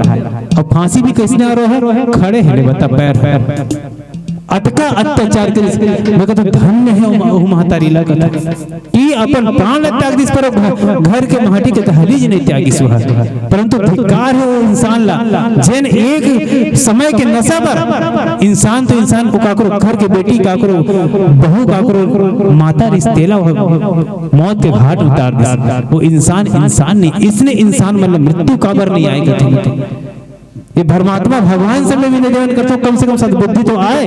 और फांसी भी कैसने अरो हे? खड़े हे, ले बता, पैर हे। अतका अत्याचार करिस, मैं कहथों धन्य हे ओ मा-, ओ महतारी ला कहथों कि अपन प्राण ला त्याग दिस, पर घ-, घर के माटी के दहलीज नहीं त्यागिस ओहा। परंतु धिक्कार हे वो इंसान ला, जेन एक समय के नशा बर इंसान तो इंसान, वो काकरो घर के बेटी, काकरो बहू, काकरो माता रहिस, तेला वो मौत के घाट उतार दिस। वो इंसान इंसान नहीं, इसने इंसान मतलब मृत्यु काबर नहीं आए कहथों। ये परमात्मा भगवान से मैं भी निवेदन करथों, कम से कम सद्बुद्धि तो आए।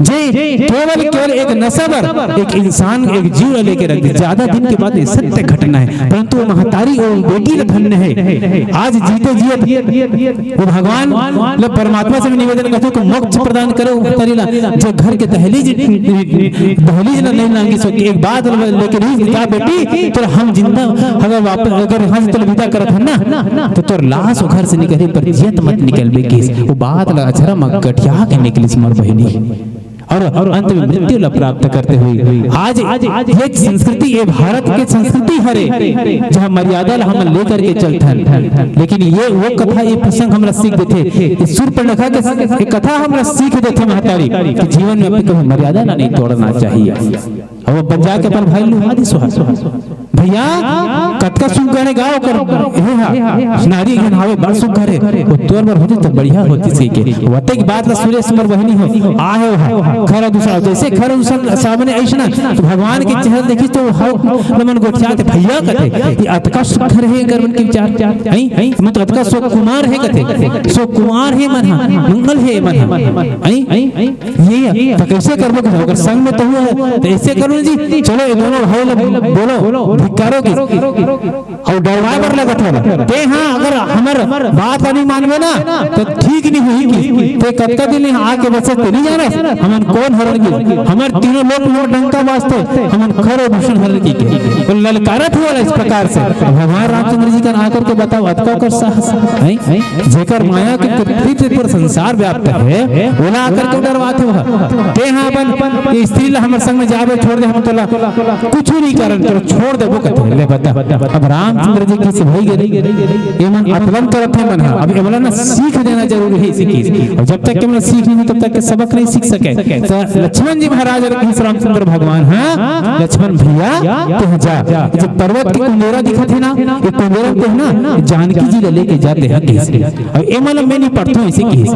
जे केवल, केवल एक नशा बर एक इंसान, एक जीव ला लेके रख दिस, ज्यादा दिन के बाद ये सत्य घटना हे, परंतु वो महतारी, वो बेटी ला धन्य हे। आज जीते जियत वो भगवान ला, परमात्मा से मैं निवेदन करथों कि मोक्ष प्रदान करे वो महतारी ला, जो घर के दहलीज, दहलीज ला नहीं लांगिस होही। एक बात लेके रहिस, "का बेटी, तोर हम जिंदा, अगर वापस, अगर यहाँ से तोला विदा करत हन ना, तो तोर लाश वो घर से निकलही, पर जियत मत निकलबे" कहिस। वो बात ला अचरा म गठिया के निकलिस मोर बहिनी। और अंत में मृत्यु ला प्राप्त करते हुए आज ये संस्कृति, ये भारत के संस्कृति हरे, जहाँ मर्यादा ला हमन लेकर के चलथन। लेकिन ये वो कथा, ये प्रसंग हमला सीख देथे, ये सूर्पनखा के एक कथा हमला सीख देथे महतारी कि जीवन में अपने कभी मर्यादा ला नहीं तोड़ना चाहिए। अब अपन जाके अपन भाई लुहा दिस ओहा। भैया, कतका सुग्घर हे गा ओकर, हे हा, नारी घन हावे, बड़ सुग्घर हे, वो तोर बर होतिस त बढ़िया होतिस कहिके। वतेक बात ला सुरेश मोर बहिनी हो, आहे ओहा, खरा दूसरा, जैसे खरा दूसरा सामने आइस ना, तो भगवान के चेहरा देखिस तो हाव, मन गोठियाथे, भैया कथे, "ये अतका सुग्घर हे," एकर मन के विचार, हैं? "ये मन तो अतका सुकुमार हे," कथे, "सुकुमार हे मन हा, मंगल हे मन हा," हैं? ये, ये, तो कैसे करबो कि ओकर संग में तो हुआ है, तो ऐसे करो जी, चलो ये दोनों भाई लोग बोलो, धिक्कारो की। और डरवाए बर लगत होला। ते हाँ, अगर हमर बात नहीं मानबे ना, तो ठीक नहीं होही कि ते कतका दिन यहाँ आके बसे ते नहीं जानस, हमन कोन हरन की, हमर तीनों लोक मोर डंका बाजथे, हमन खर अउ दूषण हरन कहिके। वो ललकारत हुआ इस प्रकार से। भगवान रामचंद्र जी का आकर के बताओ, अतका ओकर साहस, हैं? जेकर माया के पृथ्वी पर संसार व्याप्त है, ओला आकर के डरवाथे वह। ते हाँ अपन ये स्त्री ला हमर संग में जाबे, छोड़ दे, हम तोला कुछ नहीं करन, तोला छोड़ देबो कथे। ले बता, अब रामचंद्र जी कइसे होई गे, ये मन अतलन करत हे मन हा। अब एमला ना सीख देना जरूरी है इसी चीज। और जब तक के एमला सीख नहीं, तब तक के सबक नहीं सीख सके। तो लक्ष्मण जी महाराज और कृष्ण रामचंद्र भगवान, हाँ, लक्ष्मण भैया, तू जा, जो पर्वत के कुंदेरा दिखत हे ना, ये कुंदेरा को ना जानकी जी ला लेके जाते हैं कहिस। और एमला मैं नहीं पढ़ता हूँ इसी चीज।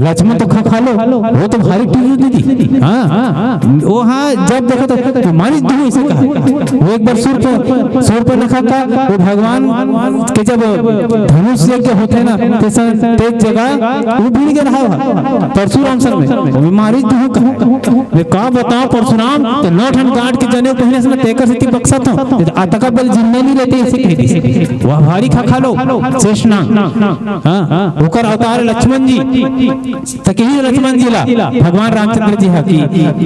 लक्ष्मण तो खा खा लो, वो तो भारी टीवी दीदी। हाँ, वो हाँ, जब देखो तो तुम्हारी दूँ इसे कहा। वो एक बार सूर पर, सूर पर नखा का, वो भगवान के जब धनुष यज्ञ होते हैं ना, तेसन तेज जगह, वो भीड़ के रहा हुआ परशुराम संग में, वो मारी दूँ कहा। मैं का बताऊं परशुराम, तो नौ ठन गांठ के जनेऊ पहने से मैं तेकर सेती बक्सा था, अतका बल जिंदा नहीं रहते, इसे कह दी। वह भारी खा खा लो, शेष नाग। हाँ, ओकर अवतार लक्ष्मण जी। त कही लक्ष्मण जी ला भगवान रामचंद्र जी हा कि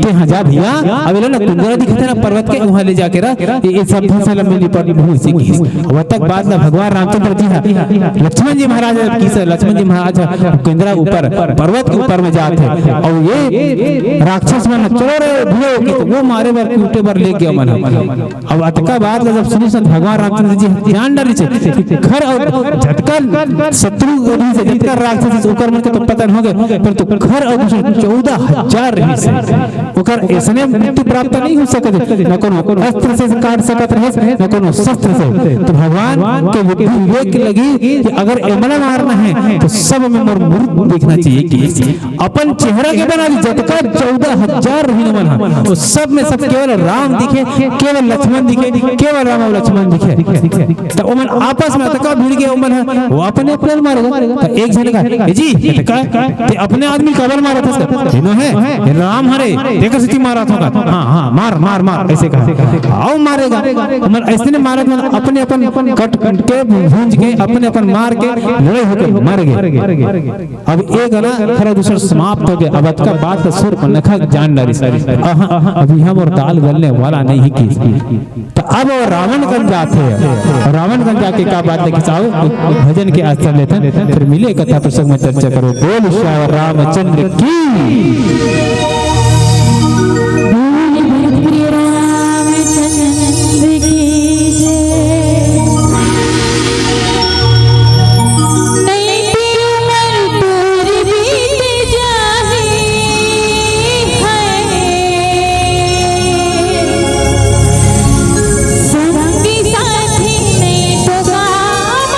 ते हा जा भैया, अब एला ना कुंदरा दिखथे ना पर्वत के, उहाँ ले जाके रख, ये, ये सब फसल में निपट भूसी की। वह तक बात ना भगवान रामचंद्र जी हा, लक्ष्मण जी महाराज की से लक्ष्मण जी महाराज कुंदरा ऊपर पर्वत के ऊपर में जात हे, और ये राक्षस मन चलो रे भूलो की, तो वो मारे बर कूटे बर ले गया मन। अब अतका बात ला जब सुनिस त भगवान रामचंद्र जी जान डरिस हे कि खर अउ जतका शत्रु रहिस हे, जतका राक्षस रहिस हे, ओकर मन के तो पतन हो गे, परंतु खर अउ दूसर चौदह हजार रहिस हे, ओकर ऐसने मृत्यु प्राप्त नहीं हो सकत हे, न कोनो अस्त्र से काट सकत रहिस, न कोनो शस्त्र से। तो भगवान के बुद्धि विवेक लगी कि अगर एमला मारना है तो सब में मोर मुरुख दिखना चाहिए कि अपन चेहरा के बना ली, जतका चौदह हजार रहिन मन हा, वो सब में सब केवल राम दिखे, केवल लक्ष्मण दिखे, केवल राम और लक्ष्मण दिखे। तो ओमन आपस में अतका भिड़ गे, ओमन हा, वो अपने अपने मारेगा। तो एक झन का, "ए जी, ये तो का, ते अपने आदमी काबर मारत हस?" "ये नो है, ये राम हरे, तेकर सेती मारत होगा।" "हाँ, हाँ, मार, मार, मार," ऐसे कहा। आओ मारेगा। ओमन ऐसने मारत मन अपने अपन कट कट के भूंज के अपने अपन मार के लड़ाई होके मर गए। अब एक ना खरा दूसर समाप्त हो गए। अब अतका बात का सुर पर नखा जान डारिस। अहाँ, अभी हम और दाल गलने वाला नहीं की। तो अब वो रावण गंज जाते हैं, रावण गंज जाके का बात लेके आओ, भजन के आस्था लेते हैं, फिर मिले कथा प्रसंग में चर्चा करो। बोल श्यावर रामचंद्र की। बोल भरत प्रिय रामचंद्र की जय। नहीं तिरुमल टूर बीत जाही है। संगी साथी नहीं तो काम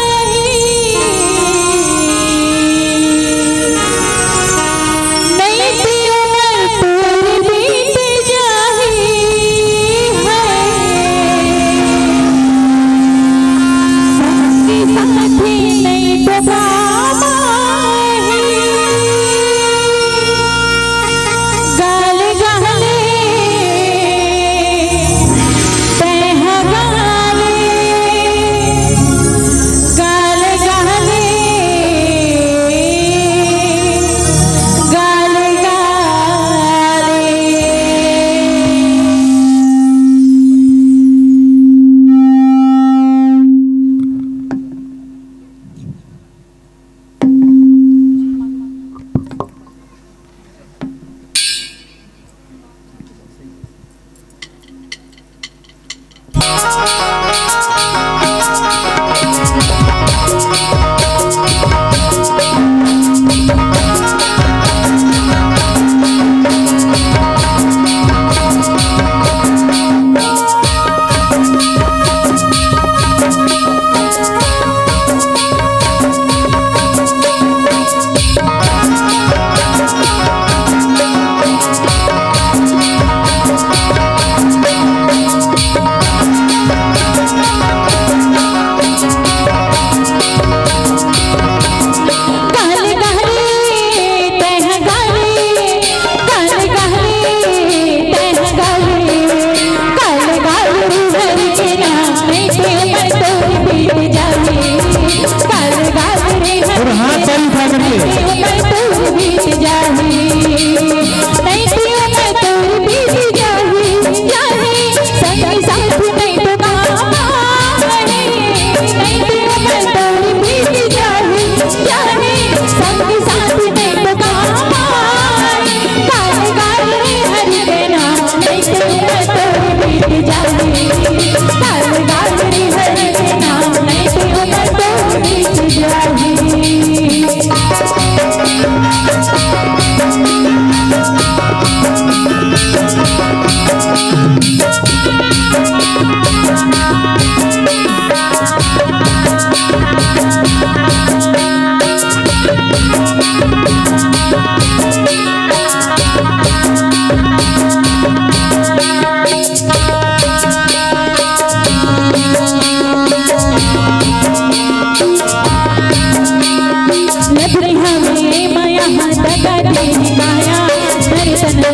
आही। नहीं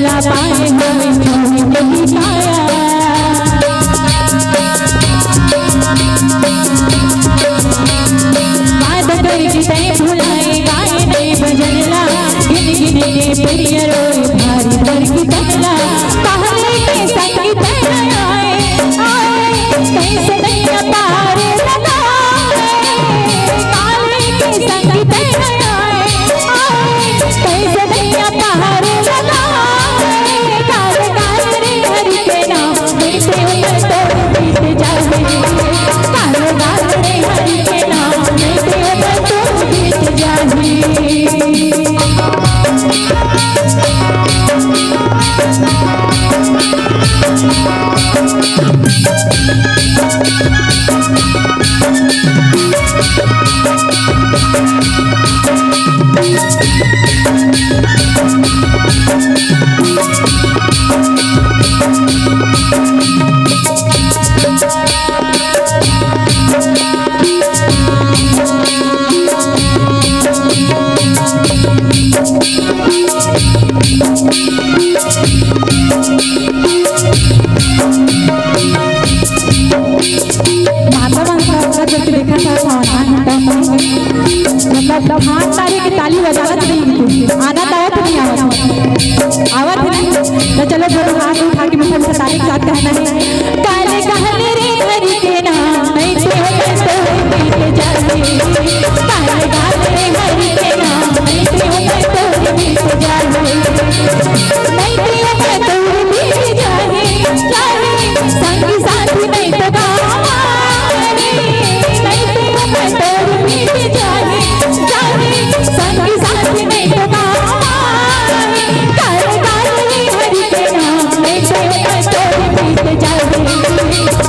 पाए होए छोड़ के काया। याद करके तैं भुलाए, गाए नहीं भजन ला, गिन गिन के प्रिय रोए, भारी भर की तन ला। कहले के संग तैं आए, आए, कैसे दैया पार लगाए। कहले के संग तैं आए, आए, कैसे दैया पार लगाए। काल काल रे हरि के नाम, लेते उम्र तो बीत जाए। काल काल रे हरि के नाम, लेते उम्र तो बीत जाए। माता मन का जब देखा था, हाँ, हाँ, हाँ, मतलब, हाथ ताली के ताली बजावत रही, आनंद आवत नहीं आवत? आवत है ना? तो चलो दोनों हाथ उठा के मिठाई ताली के साथ कहना है, काले कहले रे हरि के नाम, नहीं तो मैं तो बीत जाए। काले कहले रे हरि के नाम, नहीं तो मैं तो बीत जाए। नहीं तो मैं तो बीत जाए। जाए। संगी साथी नहीं तो गाँव आए। नहीं तो मैं तो बीत जाए। जाए। संगी साथी नहीं तो गाँव आए। काले काले हरि के नाम, नहीं तो मैं तो बीत जाए।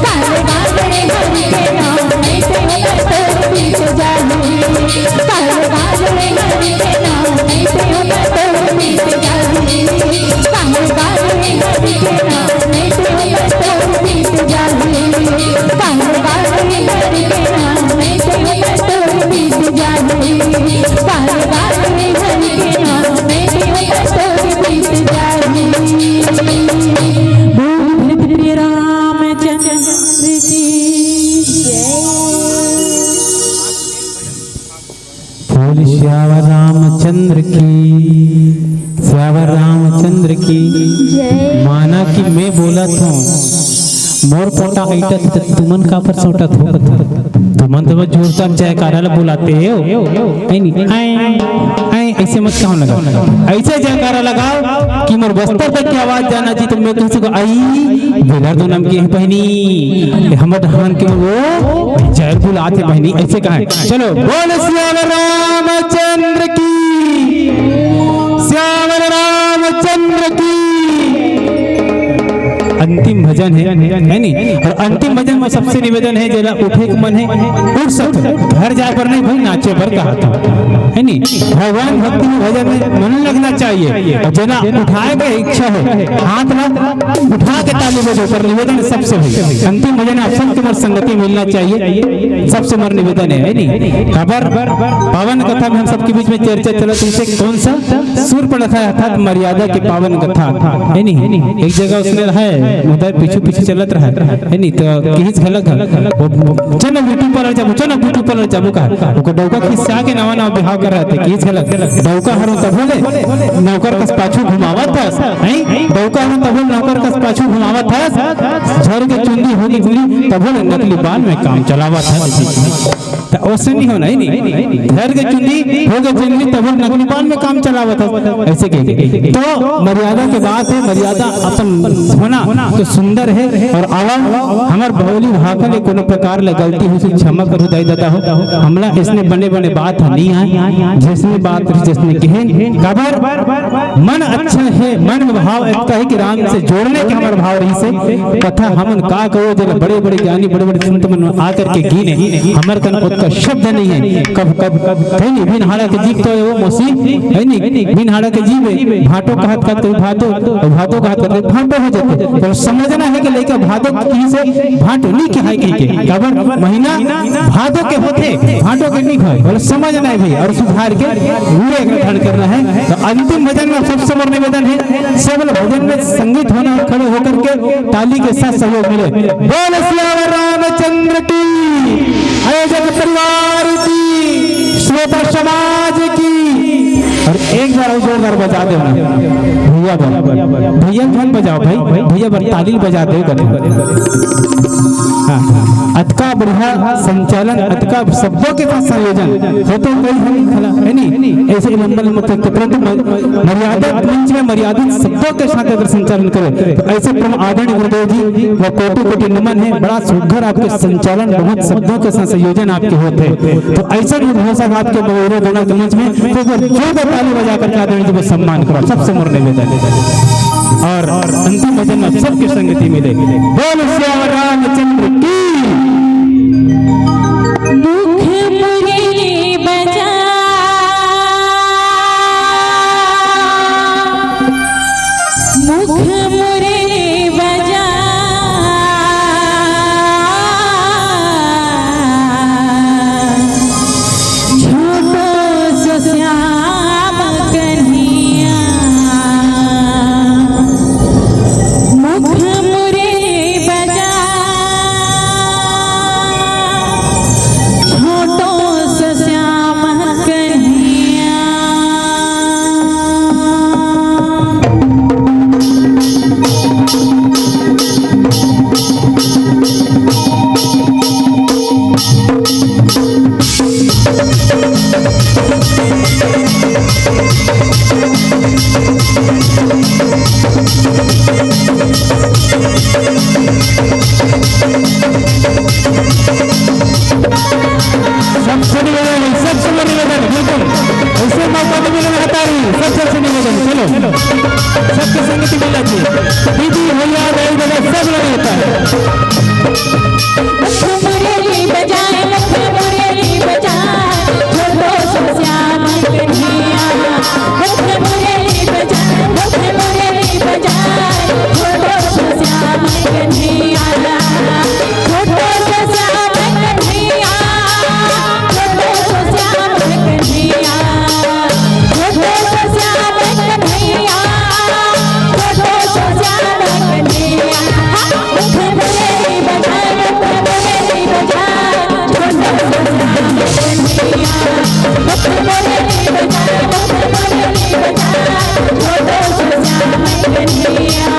काले काले हरि के नाम, नहीं तो मैं तो बीत जाए। काले काले हरि के नाम, नहीं तो मैं तो बीत जाए। काले काले हरि के नाम, नहीं तो मैं तो बीत जाए। काले काले हरि के नाम, नहीं तो मैं तो बीत जाए। काले काले हरि के नाम, नहीं तो मैं तो बीत जाए। बोल प्रिय रामचंद्र की जय। बोल सियावर रामचंद्र की, सियावर रामचंद्र की। जय। माना कि मैं बोलत हूँ, मोर पोटा अइटत, तुमन काबर सोटत हो? तुमन तो बस जोरदार जयकारा ला बुलाते हो, है नी? ऐं, ऐं, ऐसे मत कहो लगा, ऐसे जयकारा लगाओ कि मोर बस्तर तक की आवाज जाना जी, तो मैं कह सकूँ, आई, बेलर दो नम के बहनी, हमर धान के वो जय बुलाते बहनी, ऐसे कहा है। चलो, बोल सियावर रामचंद्र की, सियावर रामचंद्र की। अंतिम भजन है, है नी? और अंतिम भजन में सबसे निवेदन है, जेला उठे के मन है, उठ सकत, घर जाए पर नहीं भाई, नाचे पर कहा था, है नी? भगवान भक्ति में, भजन में मन लगना चाहिए। और जेला उठाए के इच्छा हो, हाथ ला उठा के ताली बजाओ, पर निवेदन सबसे भाई, अंतिम भजन आप सबके मोर संगति मिलना चाहिए, सबसे मोर निवेदन है, है नी? खबर पावन कथा में हम सबके बीच में चर्चा चलत, इसे कौन सा सुर पड़त है, अर्थात मर्यादा के पावन कथा, है नी? एक जगह उसने है, उधर पीछू पीछू चलत रहा, है नी? तो किहिस घलक है, वो, वो, "चल ना ब्यूटी पार्लर जाबो, चल ना ब्यूटी पार्लर जाबो," कहा। ओकर डौका खिस्सा के नवा नवा बिहाव कर रहे थे, किहिस घलक, "डौका हरो तभो ले नौकर कस पाछू घुमावत हस, हैं? डौका हरो तभो ले नौकर कस पाछू घुमावत हस, झर के चुंदी होगी गुरी, तभो ले नकली बाल में काम चलावत हस।" त ओसे नहीं होना, है नी? झर के चुंदी हो के चुंदी, तब नकली बाल में काम चलावत है, ऐसे कहेंगे। तो मर्यादा के बात है, मर्यादा अपन होना तो सुंदर है। और आवा हमर भोली भाखा ले कोनो प्रकार ले गलती होइसे क्षमा करो दाई ददा हो। हमला इसने बने बने बात नहीं आए, जैसने बात जैसने कहे, काबर मन अच्छा है, मन में भाव एकता है कि राम से जोड़ने के हमर भाव रहिसे। कथा हमन का कहो, जेला बड़े-बड़े ज्ञानी, बड़े-बड़े संत मन आकर के गिने, हमर कन ओतका शब्द नहीं है। कब, कब, कब कहीं नहीं, बिन हाड़ा के जीव तो वो मौसी, है नी? बिन हाड़ा के जीव है। भाटो कहत, कहत कभी भातो, और भातो कहत, कहत कभी भाटो हो जाते। पर समझना हे कि लइका भादो के से भांटो नी कहाय कहिके, काबर महीना भादो के होथे, भांटो के नी होय, बोले समझना हे भई, अउ सुधार के पूरे ग्रहण करना हे। त अंतिम भजन में सबसे मोर निवेदन हे, सब लोग भजन में संगीत होना हे, खड़े होकर के ताली के साथ सहयोग मिले। बोल सियावर रामचंद्र की, आयोजक परिवार की, श्रोता समाज की, अउ एक बार अउ जोरदार बजा देना भैया बर। भैया झन बजाव भई, भैया बर ताली बजा दे कथे। हाँ, अतका बढ़िया संचालन, अतका शब्दों के साथ संयोजन हो तो कोई हम खला, हे नी? ऐसे लंबा लंबा तक, परंतु म-, मर्यादित मंच में मर्यादित शब्दों के साथ अगर संचालन करे तो ऐसे परम आदरणीय गुरुदेव जी व कोटि कोटि नमन हे। बड़ा सुघर आपके संचालन, बहुत शब्दों के साथ संयोजन आपके होत हे। तो ऐसा भी हो सका आपके मयूर दोनों के मंच में, तो एक बार जोरदार ताली बजा करके आदरणीय जी को सम्मान करो, सबसे मोर निवेदन। अउ अंतिम भजन में सबके संगति मिले। बोल सियावर रामचंद्र की। मुख मुरली बजा, मुख मुरली बजा, छोटो सो श्याम कन्हैया। मुख मुरली बजा, छोटो सो श्याम कन्हैया। सबसे निवेदन, सबसे निवेदन, बिल्कुल ऐसे मौका नहीं मिलेगा, हटा रही, सबसे, सबसे निवेदन, चलो, सबके संगति मिलना चाहिए, दीदी, भैया, दाई, दादा, सब लोग होता है। मुख मुरली बजाए, मुख मुरली बजाए, छोटो सो श्याम कन्हैया। मुख मुरली बजाए, मुख मुरली बजाए, छोटो सो श्याम कन्हैया। छोटो सो श्याम कन्हैया, छोटो सो श्याम कन्हैया, छोटो सो श्याम कन्हैया, छोटो सो श्याम कन्हैया। हाँ, मुख मुरली बजाए, मुख मुरली बजाए, छोटो सो श्याम कन्हैया। मुख मुरली बजाए, मुख मुरली बजाए, छोटो सो श्याम कन्हैया।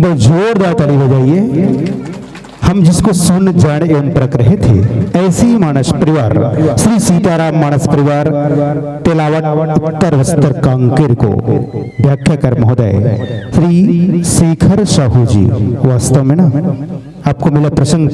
बहुत जोरदार ताली बजाइए। हम जिसको सुन, जान एवं परख रहे थे, ऐसे ही मानस परिवार, श्री सीताराम मानस परिवार, तेलावट उत्तर बस्तर कांकेर को व्याख्याकार महोदय श्री शेखर साहू जी, वास्तव में ना, आपको मिला प्रसंग।